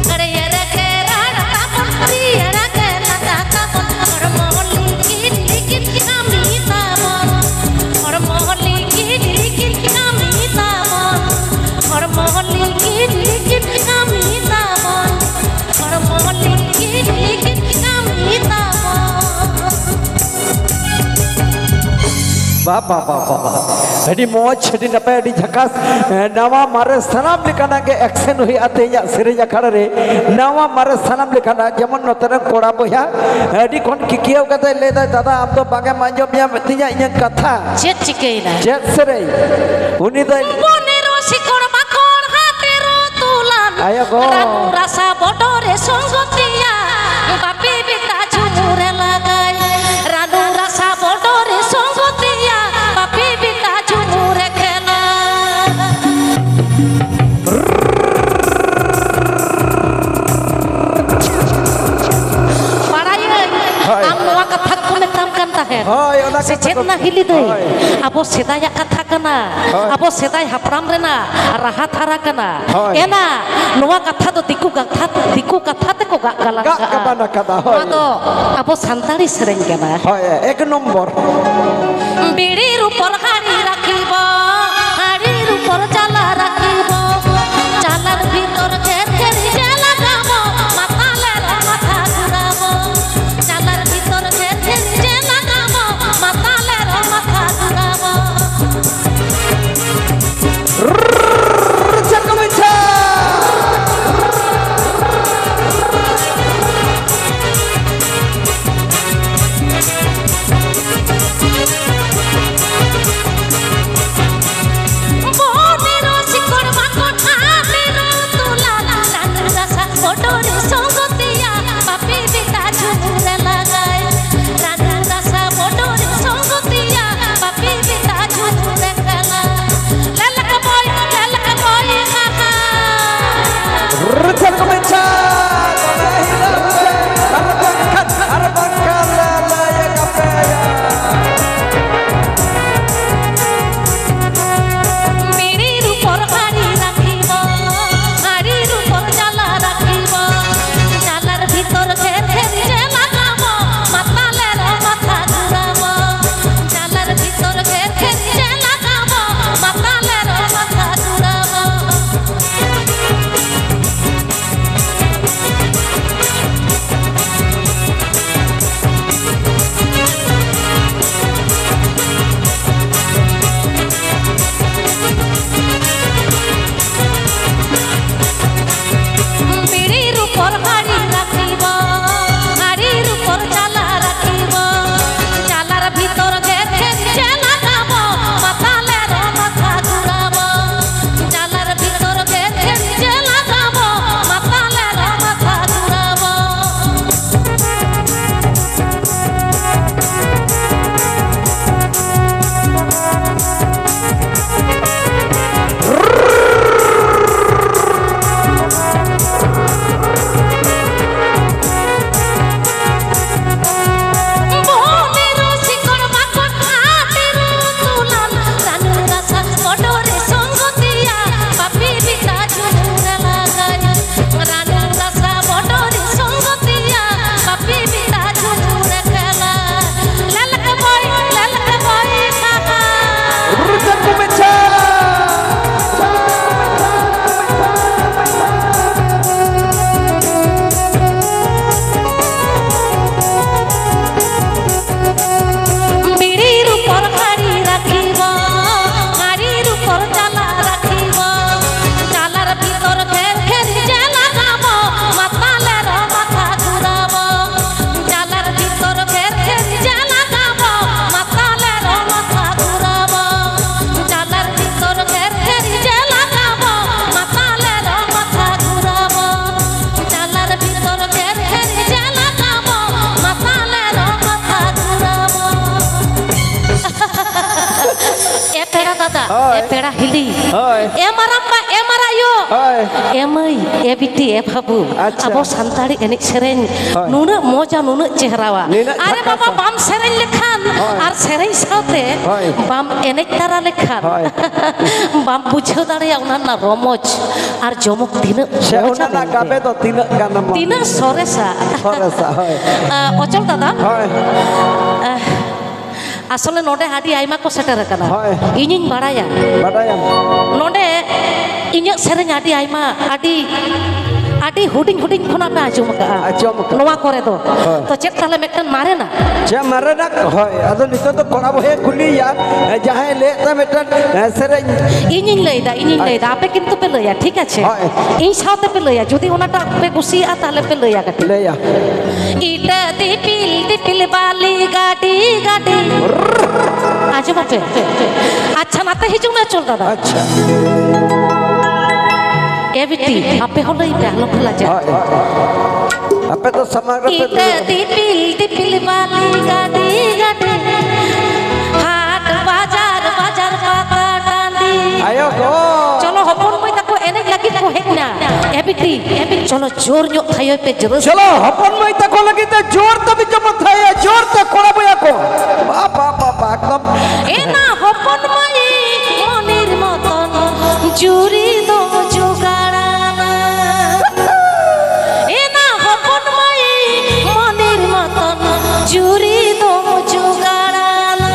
ᱦᱟᱹᱨᱭᱟᱹᱲ ᱜᱮ ᱨᱚᱲ ᱛᱟᱵᱚᱱ, ᱨᱮᱭᱟᱲ ᱜᱮ ᱞᱟᱸᱫᱟ ᱛᱟᱵᱚᱱ, ᱦᱚᱲᱢᱚ ᱞᱤᱠᱤᱱ ᱞᱤᱠᱤᱱ ᱠᱟᱹᱢᱤ ᱛᱟᱵᱚᱱ, ᱦᱚᱲᱢᱚ ᱞᱤᱠᱤᱱ ᱞᱤᱠᱤᱱ ᱠᱟᱹᱢᱤ ᱛᱟᱵᱚᱱ, ᱦᱚᱲᱢᱚ ᱞᱤᱠᱤᱱ ᱞᱤᱠᱤᱱ ᱠᱟᱹᱢᱤ ᱛᱟᱵᱚᱱ, ᱦᱚᱲᱢᱚ ᱞᱤᱠᱤᱱ ᱞᱤᱠᱤᱱ ᱠᱟᱹᱢᱤ ᱛᱟᱵᱚᱱ᱾ ᱵᱟ, ᱵᱟ, ᱵᱟ, ᱵᱟ, ᱵᱟ᱾ ᱟᱹᱰᱤ ᱢᱚᱡᱽ, ᱟᱹᱰᱤ ᱱᱟᱯᱟᱭ, ᱟᱹᱰᱤ ᱡᱷᱟᱠᱟᱥ᱾ ᱮ, ᱱᱟᱣᱟ ᱢᱟᱨᱮ ᱥᱟᱱᱟᱢ ᱞᱮᱠᱟᱱᱟᱜ ᱜᱮ action ᱦᱩᱭᱩᱜᱼᱟ ᱛᱮᱦᱮᱧᱟᱜ ᱥᱮᱨᱮᱧ ᱟᱠᱷᱲᱟ ᱨᱮ᱾ ᱱᱟᱣᱟ ᱢᱟᱨᱮ ᱥᱟᱱᱟᱢ ᱞᱮᱠᱟᱱᱟᱜ, ᱡᱮᱢᱚᱱ ᱱᱚᱛᱮ ᱨᱮᱱ ᱠᱚᱲᱟ ᱵᱚᱭᱦᱟ ᱟᱹᱰᱤ ᱠᱷᱚᱱ ᱠᱤᱠᱤᱭᱟᱹᱣ ᱠᱟᱛᱮ ᱞᱟᱹᱭ ᱫᱟᱭ, "ᱫᱟᱫᱟ, ᱟᱢ ᱫᱚ ᱵᱟᱝ ᱮᱢ ᱟᱸᱡᱚᱢ ᱧᱟᱢᱮᱫ ᱛᱤᱧᱟ ᱤᱧᱟᱹᱜ ᱠᱟᱛᱷᱟ?" ᱪᱮᱫ ᱪᱤᱠᱟᱹᱭᱮᱱᱟ? ᱪᱮᱫ ᱥᱮᱨᱮᱧ? ᱩᱱᱤ ᱫᱚᱭ ᱵᱚᱱᱮᱨᱚ ᱥᱤᱠᱚᱲ ᱵᱟᱠᱚᱲ ᱦᱟᱛᱮᱨᱚ ᱛᱩᱞᱟᱱ᱾ ᱟᱭᱳ ᱜᱚ᱾ ᱨᱟᱱᱩ ᱨᱟᱥᱟ ᱵᱚᱰᱚᱨᱮ ᱥᱚᱝᱜᱚᱛᱤᱭᱟ, ᱵᱟᱯᱤ ᱵᱤᱴᱟ ᱡᱷᱩᱢᱩᱨᱮ ᱞᱟᱜᱟᱭ᱾ ᱨᱟᱱᱩ ᱨᱟᱥᱟ ᱵᱚᱰᱚᱨᱮ ᱥᱚᱝᱜᱚᱛᱤᱭᱟ, ᱵᱟᱯᱤ ᱵᱤᱴᱟ ᱡᱷᱩᱢᱩᱨᱮ ᱠᱷᱮᱞᱟ᱾ ᱵᱟᱲᱟᱭᱟᱹᱧ, ᱦᱳᱭ᱾ ᱟᱢ ᱱᱚᱣᱟ ᱠᱟᱛᱷᱟ ᱠᱚ ᱢᱮᱛᱟᱢ ᱠᱟᱱ ᱛᱟᱦᱮᱸᱫ᱾ ᱦᱳᱭ, ᱚᱱᱟ ᱥᱮ ᱠᱟᱛᱷᱟ ᱪᱮᱫ ᱠᱚ᱾ ᱱᱟ ᱦᱤᱞᱤ ᱫᱟᱹᱭ? ᱦᱳᱭ᱾ ᱟᱵᱚ ᱥᱮᱫᱟᱭᱟᱜ ᱠᱟᱛᱷᱟ ᱠᱟᱱᱟ᱾ ᱦᱳᱭ᱾ ᱟᱵᱚ ᱥᱮᱫᱟᱭ ᱦᱟᱯᱲᱟᱢ ᱨᱮᱱᱟᱜ ᱨᱟᱦᱟ ᱫᱷᱟᱨᱟ ᱠᱟᱱᱟ᱾ ᱦᱳᱭ᱾ ᱮᱱᱟ, ᱱᱚᱣᱟ ᱠᱟᱛᱷᱟ ᱫᱚ ᱫᱤᱠᱩ ᱠᱟᱛᱷᱟ, ᱫᱤᱠᱩ ᱠᱟᱛᱷᱟ ᱛᱮᱠᱚ ᱜᱟᱜ ᱜᱟᱞᱟᱝ ᱜᱟᱜ ᱠᱟᱜᱼᱟ᱾ ᱜᱟᱵᱟᱱ ᱟᱠᱟᱫᱟ, ᱦᱳᱭ᱾ ᱱᱚᱣᱟ ᱫᱚ ᱟᱵᱚ ᱥᱟᱱᱛᱟᱲᱤ ᱥᱮᱨᱮᱧ ᱠᱟᱱᱟ᱾ ᱦᱳᱭ, ᱮᱠ ᱱᱚᱢᱵᱚᱨ᱾ ᱵᱤᱲᱤ ᱨᱩᱯᱚᱨ ᱦᱟᱹᱲᱤ ᱨᱟᱠᱷᱤᱵᱚ, ᱦᱟᱹᱲᱤ ᱨᱩᱯᱚᱨ ᱪᱟᱞᱟ ᱨᱟᱠᱷᱤᱵᱚ, ᱪᱟᱞᱟᱨ ᱵᱷᱤᱛᱚᱨ ᱜᱷᱮᱨ ᱜᱷᱮᱨ ᱡᱮ ᱞᱟᱜᱟᱵᱚ, ᱢᱟᱛᱟᱞᱮᱨ ᱢᱟᱛᱷᱟ ᱜᱷᱩᱨᱟᱵᱚ, ᱪᱟᱞᱟᱨ ᱵᱷᱤᱛᱚᱨ ᱜᱷᱮᱨ ᱜᱷᱮᱨ ᱡᱮ ᱞᱟᱜᱟᱵᱚ, ᱢᱟᱛᱟᱞᱮᱨ ᱢᱟᱛᱷᱟ ᱜᱷᱩᱨᱟᱵᱚ᱾ ᱦᱳᱭ᱾ ᱮ ᱯᱮᱲᱟ ᱦᱤᱞᱤ, ᱦᱳᱭ᱾ ᱮ ᱢᱟᱨᱟᱢᱵᱟ, ᱮ ᱢᱟᱨᱟᱭᱳ, ᱦᱳᱭ᱾ ᱮ ᱢᱟᱹᱭ, ᱮ ᱵᱤᱴᱤ, ᱮ ᱵᱟᱹᱵᱩ, ᱟᱪᱪᱷᱟ᱾ ᱟᱵᱚ ᱥᱟᱱᱛᱟᱲᱤ ᱮᱱᱮᱡ ᱥᱮᱨᱮᱧ ᱦᱳᱭ᱾ ᱱᱩᱱᱟᱹᱜ ᱢᱚᱡᱟ, ᱱᱩᱱᱟᱹᱜ ᱪᱮᱦᱨᱟᱣᱟ᱾ ᱱᱤᱱᱟᱹᱜ ᱟᱨᱮ ᱡᱷᱟᱠᱟᱥᱟ᱾ ᱵᱟᱵᱟ, ᱵᱟᱢ ᱥᱮᱨᱮᱧ ᱞᱮᱠᱷᱟᱱ ᱦᱳᱭ᱾ ᱟᱨ ᱥᱮᱨᱮᱧ ᱥᱟᱶᱛᱮ ᱦᱳᱭ᱾ ᱵᱟᱢ ᱮᱱᱮᱡ ᱛᱟᱨᱟ ᱞᱮᱠᱷᱟᱱ ᱦᱳᱭ᱾ ᱵᱟᱢ ᱵᱩᱡᱷᱟᱹᱣ ᱫᱟᱲᱮᱭᱟᱜᱼᱟ ᱚᱱᱟ ᱨᱮᱱᱟᱜ ᱨᱚᱢᱚᱡᱽ ᱟᱨ ᱡᱚᱢᱚᱠ ᱛᱤᱱᱟᱹᱜ ᱥᱮ ᱢᱚᱡᱟ ᱚᱱᱟ ᱨᱮᱱᱟᱜ ᱢᱮᱱᱛᱮ᱾ ᱜᱟᱵᱮ ᱫᱚ ᱛᱤᱱᱟᱹᱜ ᱜᱟᱱ ᱮᱢ ᱛᱤᱱᱟᱹᱜ ᱥᱚᱨᱮᱥᱟ᱾ ᱥᱚᱨᱮᱥᱟ, ᱦᱳᱭ᱾ ᱟ, ᱚᱪᱚᱞ ᱫᱟᱫᱟ᱾ ᱦᱳᱭ᱾ ᱟ, ᱟᱥᱚᱞᱮ ᱱᱚᱰᱮ ᱟᱹᱰᱤ ᱟᱭᱢᱟ ᱠᱚ ᱥᱮᱴᱮᱨ ᱟᱠᱟᱱᱟ᱾ ᱦᱳᱭ᱾ ᱤᱧᱤᱧ ᱵᱟᱲᱟᱭᱟ᱾ ᱵᱟᱰᱟᱭᱟᱢ᱾ ᱱᱚᱰᱮ ᱤᱧᱟᱹᱜ ᱥᱮᱨᱮᱧ ᱟᱹᱰᱤ ᱟᱭᱢᱟ, ᱟᱹᱰᱤ, ᱟᱹᱰᱤ ᱦᱩᱰᱤᱧ ᱦᱩᱰᱤᱧ ᱠᱷᱚᱱᱟᱜ ᱯᱮ ᱟᱸᱡᱚᱢ ᱟᱠᱟᱫᱼᱟ᱾ ᱟᱸᱡᱚᱢ ᱟᱠᱟᱫᱼᱟ᱾ ᱱᱚᱣᱟ ᱠᱚᱨᱮ ᱫᱚ᱾ ᱦᱳᱭ᱾ ᱛᱚ ᱪᱮᱫ ᱛᱟᱦᱞᱮ ᱢᱤᱫᱴᱟᱝ ᱢᱟᱨᱮᱱᱟᱜ? ᱪᱮᱫ ᱢᱟᱨᱮᱱᱟᱜ? ᱦᱳᱭ, ᱟᱫᱚ ᱱᱤᱛᱚᱜ ᱫᱚ ᱠᱚᱲᱟ ᱵᱚᱭᱦᱟᱭ ᱠᱩᱞᱤᱭᱮᱭᱟ, ᱡᱟᱦᱟᱸᱭ ᱞᱟᱹᱭᱮᱫ ᱛᱟᱭ ᱢᱤᱫᱴᱟᱝ, ᱮ, ᱥᱮᱨᱮᱧ᱾ ᱤᱧᱤᱧ ᱞᱟᱹᱭᱫᱟ, ᱤᱧᱤᱧ ᱦᱳᱭ᱾ ᱞᱟᱹᱭᱫᱟ, ᱟᱯᱮ ᱠᱤᱱᱛᱩ ᱯᱮ ᱞᱟᱹᱭᱟ, ᱴᱷᱤᱠ ᱟᱪᱷᱮ? ᱦᱳᱭ᱾ ᱤᱧ ᱥᱟᱶᱛᱮ ᱯᱮ ᱞᱟᱹᱭᱟ, ᱡᱩᱫᱤ ᱚᱱᱟᱴᱟᱜ ᱯᱮ ᱠᱩᱥᱤᱭᱟᱜᱼᱟ, ᱛᱟᱦᱞᱮ ᱯᱮ ᱞᱟᱹᱭᱟ ᱠᱟᱹᱴᱤᱡ᱾ ᱞᱟᱹᱭᱟ᱾ ᱤᱴᱟᱹ ᱫᱤᱯᱤᱞ ᱫᱤᱯᱤᱞ ᱵᱟᱞᱤ ᱜᱟᱹᱰᱤ ᱜᱟᱹᱰᱤ᱾ ᱟᱸᱡᱚᱢ ᱟᱯᱮ? ᱟᱪᱪᱷᱟ, ᱱᱟᱛᱮ ᱦᱤᱡᱩᱜ ᱢᱮ, ᱚᱪᱚᱞ ᱫᱟᱫᱟ᱾ ᱟᱪᱪᱷᱟ᱾ ᱮ ᱵᱤᱴᱤ, ᱟᱯᱮ ᱦᱚᱸ ᱞᱟᱹᱭ ᱯᱮ, ᱟᱞᱚ ᱯᱮ ᱞᱟᱡᱟᱜᱼᱟ᱾ ᱦᱳᱭ, ᱦᱳᱭ, ᱦᱳᱭ᱾ ᱟᱯᱮ ᱫᱚ ᱥᱟᱢᱟᱝ ᱨᱮᱯᱮ ᱤᱴᱟᱹ ᱫᱩᱲᱩᱵ᱾ ᱫᱤᱯᱤᱞ ᱫᱤᱯᱤᱞ ᱵᱟᱞᱤ ᱜᱟᱹᱰᱤ ᱜᱟᱹᱰᱤ᱾ ᱦᱟᱴ ᱵᱟᱡᱟᱨ ᱵᱟᱡᱟᱨ ᱯᱟᱛᱟ ᱴᱟᱺᱰᱤ᱾ ᱟᱭᱳ ᱜᱚ᱾ ᱪᱚᱞᱚ, ᱦᱚᱯᱚᱱ ᱢᱟᱹᱭ ᱛᱟᱠᱚ ᱮᱱᱮᱡ ᱞᱟᱹᱜᱤᱫ ᱠᱚ ᱦᱮᱡ ᱮᱱᱟ᱾ ᱮ ᱵᱤᱴᱤ, ᱮ ᱵᱤᱴᱤ, ᱪᱚᱞᱚ ᱡᱳᱨ ᱧᱚᱜ ᱛᱷᱟᱭᱚᱭ ᱯᱮ, ᱡᱳᱨ᱾ ᱪᱚᱞᱚ, ᱦᱚᱯᱚᱱ ᱢᱟᱹᱭ ᱛᱟᱠᱚ ᱞᱟᱹᱜᱤᱫ ᱛᱮ ᱡᱳᱨ ᱛᱮ ᱵᱤᱱ ᱡᱚᱢᱟ ᱛᱷᱟᱭᱚ, ᱡᱳᱨ ᱛᱮ ᱠᱚᱲᱟ ᱵᱚᱭᱦᱟ ᱠᱚ᱾ ᱵᱟ, ᱵᱟ, ᱵᱟ, ᱵᱟ, ᱮᱠᱫᱚᱢ᱾ ᱮᱱᱟ ᱦᱚᱯᱚᱱ ᱢᱟᱹᱭ ᱢᱚᱱᱤᱨ ᱢᱚᱛᱚᱱ ᱡᱩᱨᱤ ᱫᱚ ᱡᱚᱜᱟᱲᱟᱱᱟ᱾ ᱮᱱᱟ ᱦᱚᱯᱚᱱ ᱢᱟᱹᱭ ᱢᱚᱱᱤᱨ ᱢᱚᱛᱚᱱ ᱡᱩᱨᱤ ᱫᱚ ᱡᱚᱜᱟᱲᱟᱱᱟ᱾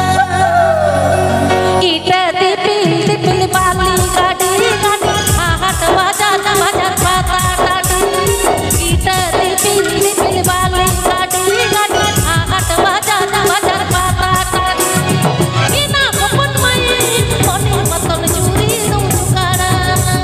ᱤᱴᱟᱹ ᱫᱤᱯᱤᱞ ᱫᱤᱯᱤᱞ ᱵᱟᱞᱤ ᱜᱟᱹᱰᱤ ᱜᱟᱹᱰᱤ, ᱦᱟᱴ ᱵᱟᱡᱟᱨ ᱵᱟᱡᱟᱨ ᱯᱟᱛᱟ ᱴᱟᱺᱰᱤ᱾ ᱤᱴᱟᱹ ᱫᱤᱯᱤᱞ ᱫᱤᱯᱤᱞ ᱵᱟᱞᱤ ᱜᱟᱹᱰᱤ ᱜᱟᱹᱰᱤ, ᱦᱟᱴ ᱵᱟᱡᱟᱨ ᱵᱟᱡᱟᱨ ᱯᱟᱛᱟ ᱴᱟᱺᱰᱤ᱾ ᱤᱱᱟ ᱦᱚᱯᱚᱱ ᱢᱟᱹᱭ ᱢᱚᱱᱤᱨ ᱢᱚᱛᱚᱱ ᱡᱩᱨᱤ ᱫᱚ ᱡᱚᱜᱟᱲᱟᱱᱟ᱾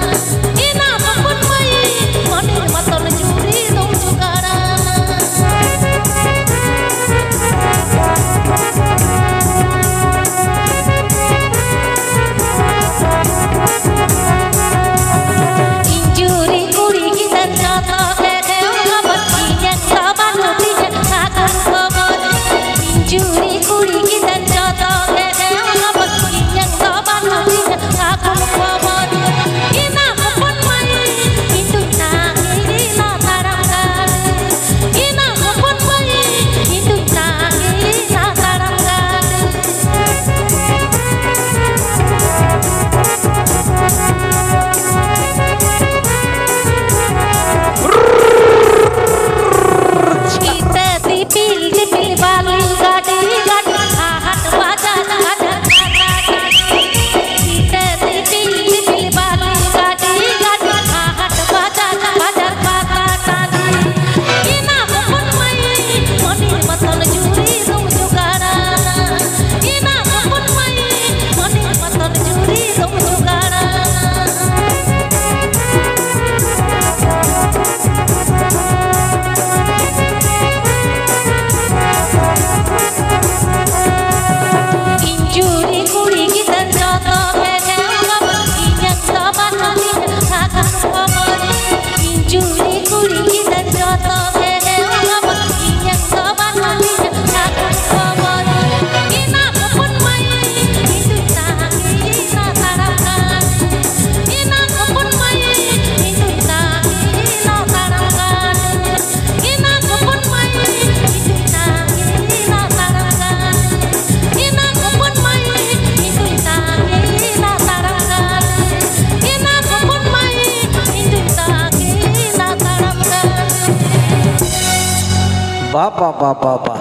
ᱵᱟ, ᱵᱟ, ᱵᱟ, ᱵᱟ, ᱵᱟ᱾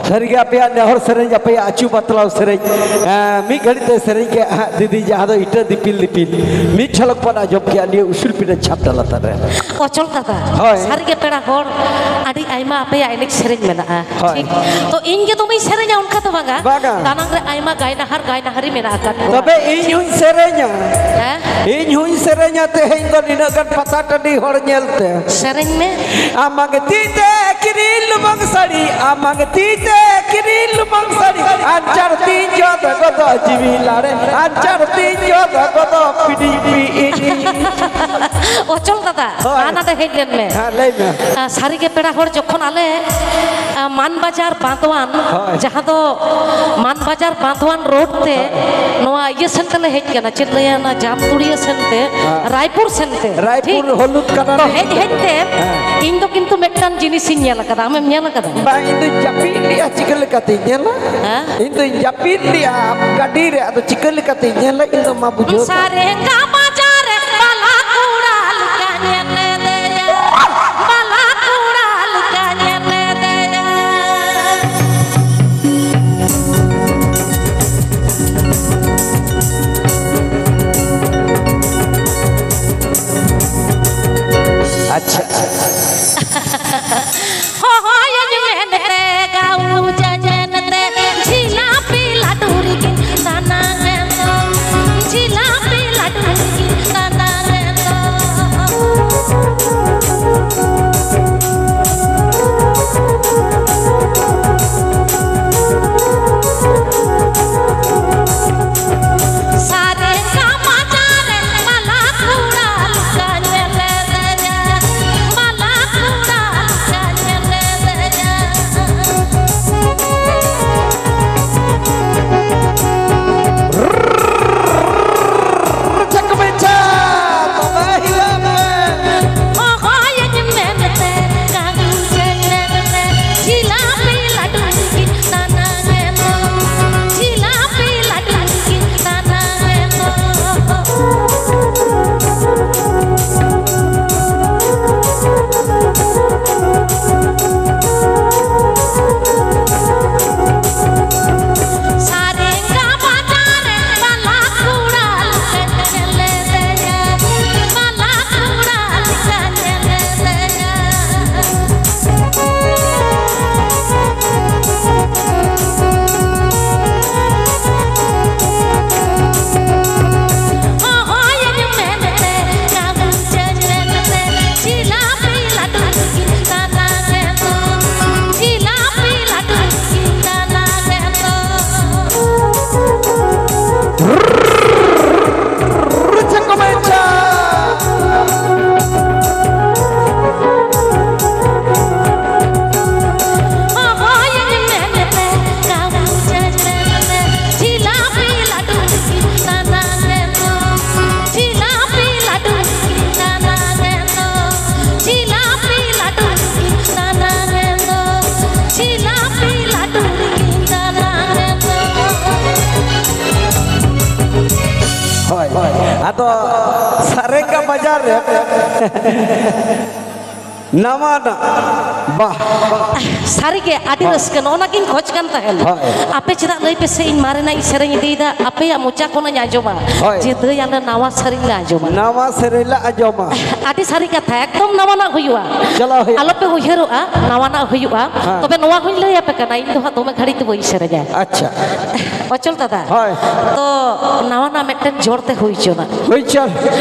ᱥᱟᱹᱨᱤᱜᱮ ᱟᱯᱮᱭᱟᱜ ᱱᱮᱦᱚᱨ ᱥᱮᱨᱮᱧ, ᱟᱯᱮᱭᱟᱜ ᱟᱹᱪᱩ ᱵᱟᱛᱞᱟᱣ ᱥᱮᱨᱮᱧ, ᱮᱸ, ᱢᱤᱫ ᱜᱷᱟᱹᱲᱤᱡ ᱛᱮ ᱥᱮᱨᱮᱧ ᱠᱮᱫ ᱦᱟᱸᱜ ᱫᱤᱫᱤ, ᱡᱟᱦᱟᱸ ᱫᱚ ᱤᱴᱟᱹ ᱫᱤᱯᱤᱞ ᱫᱤᱯᱤᱞ, ᱢᱤᱫ ᱡᱷᱚᱞᱚᱠ ᱵᱚᱱ ᱟᱸᱡᱚᱢ ᱠᱮᱫᱼᱟ ᱱᱤᱭᱟᱹ ᱩᱥᱩᱞ ᱯᱤᱸᱰᱟᱹ ᱪᱷᱟᱛᱟ ᱞᱟᱛᱟᱨ ᱨᱮ᱾ ᱚᱪᱚᱞ ᱫᱟᱫᱟ, ᱦᱳᱭ᱾ ᱥᱟᱹᱨᱤᱜᱮ ᱯᱮᱲᱟ ᱦᱚᱲ, ᱟᱹᱰᱤ ᱟᱭᱢᱟ ᱟᱯᱮᱭᱟᱜ ᱮᱱᱮᱡ ᱥᱮᱨᱮᱧ ᱢᱮᱱᱟᱜᱼᱟ᱾ ᱦᱳᱭ᱾ ᱴᱷᱤᱠ᱾ ᱛᱚ ᱤᱧ ᱜᱮ ᱫᱚᱢᱮᱧ ᱥᱮᱨᱮᱧᱟ ᱚᱱᱠᱟ ᱫᱚ ᱵᱟᱝᱟ᱾ ᱵᱟᱝᱟ᱾ ᱫᱟᱱᱟᱝ ᱨᱮ ᱟᱭᱢᱟ ᱜᱟᱭᱱᱟᱦᱟᱨ ᱜᱟᱭᱱᱟᱦᱟᱨᱤ ᱢᱮᱱᱟᱜ ᱟᱠᱟᱫ ᱠᱚᱣᱟ᱾ ᱛᱚᱵᱮ ᱤᱧ ᱦᱚᱸᱧ ᱥᱮᱨᱮᱧᱟ᱾ ᱦᱮᱸ? ᱤᱧ ᱦᱚᱸᱧ ᱥᱮᱨᱮᱧᱟ ᱛᱮᱦᱮᱧ ᱫᱚ ᱱᱤᱱᱟᱹᱜ ᱜᱟᱱ ᱯᱟᱛᱟ ᱴᱟᱺᱰᱤ ᱦᱚᱲ ᱧᱮᱞᱛᱮ᱾ ᱥᱮᱨᱮᱧ ᱢᱮ᱾ ᱟᱢᱟᱝ ᱛᱤ ᱛᱮ ᱠᱤᱨᱤᱧ ᱞᱩᱢᱟᱹᱝ ᱥᱟᱹᱲᱤ, ᱟᱢᱟᱝ ᱛᱤ ᱛᱮ ᱠᱤᱨᱤᱧ ᱞᱩᱢᱟᱹᱝ ᱥᱟᱹᱲᱤ, ᱟᱧᱪᱟᱨ ᱛᱤᱧ ᱡᱚᱫ ᱜᱚᱫᱚ ᱡᱤᱣᱤ ᱞᱟᱲᱮ, ᱟᱧᱪᱟᱨ ᱛᱤᱧ ᱡᱚᱫ ᱜᱚᱫᱚ ᱯᱤᱰᱤ ᱯᱤ ᱤᱰᱤ᱾ ᱚᱪᱚᱞ ᱫᱟᱫᱟ, ᱦᱳᱭ᱾ ᱢᱟ ᱱᱚᱰᱮ ᱦᱮᱡ ᱞᱮᱱ ᱢᱮ᱾ ᱦᱮᱸ, ᱞᱟᱹᱭ ᱢᱮ᱾ ᱟ, ᱥᱟᱹᱨᱤᱜᱮ ᱯᱮᱲᱟ ᱦᱚᱲ, ᱡᱚᱠᱷᱚᱱ ᱟᱞᱮ, ᱟ, ᱢᱟᱱ ᱵᱟᱡᱟᱨ ᱵᱟᱸᱫᱣᱟᱱ, ᱦᱳᱭ᱾ ᱡᱟᱦᱟᱸ ᱫᱚ ᱢᱟᱱ ᱵᱟᱡᱟᱨ ᱵᱟᱸᱫᱣᱟᱱ ᱨᱳᱰ ᱛᱮ, ᱦᱳᱭ᱾ ᱱᱚᱣᱟ ᱤᱭᱟᱹ ᱥᱮᱱ ᱛᱮᱞᱮ ᱦᱮᱡ ᱠᱟᱱᱟ, ᱪᱮᱫ ᱞᱟᱹᱭᱟ, ᱚᱱᱟ ᱡᱟᱢᱛᱩᱲᱤᱭᱟᱹ ᱥᱮᱱ ᱛᱮ, ᱦᱮᱸ᱾ ᱨᱟᱭᱯᱩᱨ ᱥᱮᱱ ᱛᱮ, ᱨᱟᱭᱯᱩᱨ ᱴᱷᱤᱠ? ᱦᱚᱞᱩᱫ ᱠᱟᱱᱟ ᱛᱚ ᱞᱤᱧ᱾ ᱦᱮᱡ ᱦᱮᱡ ᱛᱮ ᱦᱮᱸ᱾ ᱤᱧ ᱫᱚ ᱠᱤᱱᱛᱩ ᱢᱤᱫᱴᱟᱝ ᱡᱤᱱᱤᱥᱤᱧ ᱧᱮᱞ ᱟᱠᱟᱫᱟ, ᱟᱢᱮᱢ ᱧᱮᱞ ᱟᱠᱟᱫᱟ? ᱵᱟᱝ, ᱤᱧ ᱫᱚᱧ ᱡᱟᱹᱯᱤᱫ ᱞᱮᱜᱼᱟ, ᱪᱤᱠᱟᱹ ᱞᱮᱠᱟᱛᱮᱧ ᱧᱮᱞᱟ? ᱦᱮᱸ? ᱤᱧ ᱫᱚᱧ ᱡᱟᱹᱯᱤᱫ ᱞᱮᱜᱼᱟ ᱜᱟᱹᱰᱤ ᱨᱮ, ᱟᱫᱚ ᱪᱤᱠᱟᱹ ᱞᱮᱠᱟᱛᱮᱧ ᱧᱮᱞᱟ? ᱤᱧ ᱫᱚ ᱢᱟ ᱵᱩᱡᱷᱟᱹᱣ ᱠᱟᱜ᱾ ᱥᱟᱨᱮᱝᱜᱟ ᱵᱟᱡᱟᱨ ᱨᱮ ᱵᱟᱞᱟ ᱠᱚᱲᱟ ᱞᱮᱠᱟ ᱧᱮᱞᱮᱫᱮᱭᱟ, ᱵᱟᱞᱟ ᱠᱚᱲᱟ ᱞᱮᱠᱟ ᱧᱮᱞᱮᱫᱮᱭᱟ᱾ ᱟᱪᱪᱷᱟ᱾ ᱦᱚᱦᱚᱭᱟᱹᱧ ᱢᱮᱱᱛᱮ ᱜᱟᱹᱣᱡᱟᱹᱧ ᱢᱮᱱᱛᱮ ᱡᱷᱤᱞᱟᱯᱤ ᱞᱟᱹᱰᱩ ᱨᱮᱠᱤᱱ ᱫᱟᱱᱟᱝ ᱮᱱ ᱫᱚ, ᱡᱷᱤᱞᱟᱯᱤ ᱞᱟᱹᱰᱩ ᱨᱮᱠᱤᱱ ᱫᱟᱱᱟᱝ ᱮᱱ ᱫᱚ᱾ ᱥᱟᱨᱮᱝᱜᱟ ᱵᱟᱡᱟᱨ ᱨᱮ ᱵᱟᱞᱟ ᱠᱚᱲᱟ ᱞᱮᱠᱟ ᱧᱮᱞᱮᱫᱮᱭᱟ, ᱵᱟᱞᱟ ᱠᱚᱲᱟ ᱞᱮᱠᱟ ᱟᱫᱚ ᱥᱟᱨᱮᱝᱜᱟ ᱵᱟᱡᱟᱨ ᱨᱮ ᱱᱟᱣᱟᱱᱟᱜ, ᱵᱟᱦ᱾ ᱥᱟᱹᱨᱤᱜᱮ ᱟᱹᱰᱤ ᱦᱳᱭ᱾ ᱨᱟᱹᱥᱠᱟᱹ, ᱱᱚᱜᱼᱚ ᱱᱟ ᱜᱤᱧ ᱠᱷᱚᱡᱽ ᱠᱟᱱ ᱛᱟᱦᱮᱱ᱾ ᱦᱳᱭ᱾ ᱟᱯᱮ ᱪᱮᱫᱟᱜ ᱞᱟᱹᱭ ᱯᱮᱥᱮ, ᱤᱧ ᱢᱟᱨᱮᱱᱟᱜ ᱤᱧ ᱥᱮᱨᱮᱧ ᱤᱫᱤᱭᱮᱫᱟ, ᱟᱯᱮᱭᱟᱜ ᱢᱚᱪᱟ ᱠᱷᱚᱱᱟᱜ ᱤᱧ ᱟᱸᱡᱚᱢᱟ ᱦᱳᱭ᱾ ᱡᱮ ᱫᱟᱹᱭ ᱟᱞᱮ ᱱᱟᱣᱟ ᱥᱮᱨᱮᱧ ᱞᱮ ᱟᱸᱡᱚᱢᱟ᱾ ᱱᱟᱣᱟ ᱥᱮᱨᱮᱧ ᱞᱮ ᱟᱸᱡᱚᱢᱟ᱾ ᱟᱹᱰᱤ ᱥᱟᱹᱨᱤ ᱠᱟᱛᱷᱟ, ᱮᱠᱫᱚᱢ ᱱᱟᱣᱟᱱᱟᱜ ᱦᱩᱭᱩᱜᱼᱟ᱾ ᱪᱚᱞᱚ ᱦᱩᱭᱩᱜᱼᱟ᱾ ᱟᱞᱚᱯᱮ ᱩᱭᱦᱟᱹᱨᱚᱜᱼᱟ ᱱᱟᱣᱟᱱᱟᱜ ᱦᱩᱭᱩᱜᱼᱟ᱾ ᱦᱮᱸ᱾ ᱛᱚᱵᱮ ᱱᱚᱣᱟ ᱦᱚᱧ ᱞᱟᱹᱭ ᱟᱯᱮ ᱠᱟᱱᱟ, ᱤᱧ ᱫᱚ ᱦᱟᱸᱜ ᱫᱚᱢᱮ ᱜᱷᱟᱹᱲᱤᱡ ᱫᱚ ᱵᱟᱹᱧ ᱥᱮᱨᱮᱧᱟ᱾ ᱟᱪᱪᱷᱟ᱾ ᱚᱪᱚᱞ ᱫᱟᱫᱟ᱾ ᱦᱳᱭ᱾ ᱛᱚ ᱱᱟᱣᱟᱱᱟᱜ ᱢᱤᱫᱴᱮᱱ ᱡᱳᱨ ᱛᱮ ᱦᱩᱭ ᱦᱚᱪᱚᱱᱟ᱾ ᱦᱩᱭ ᱦᱚᱪᱚᱱ᱾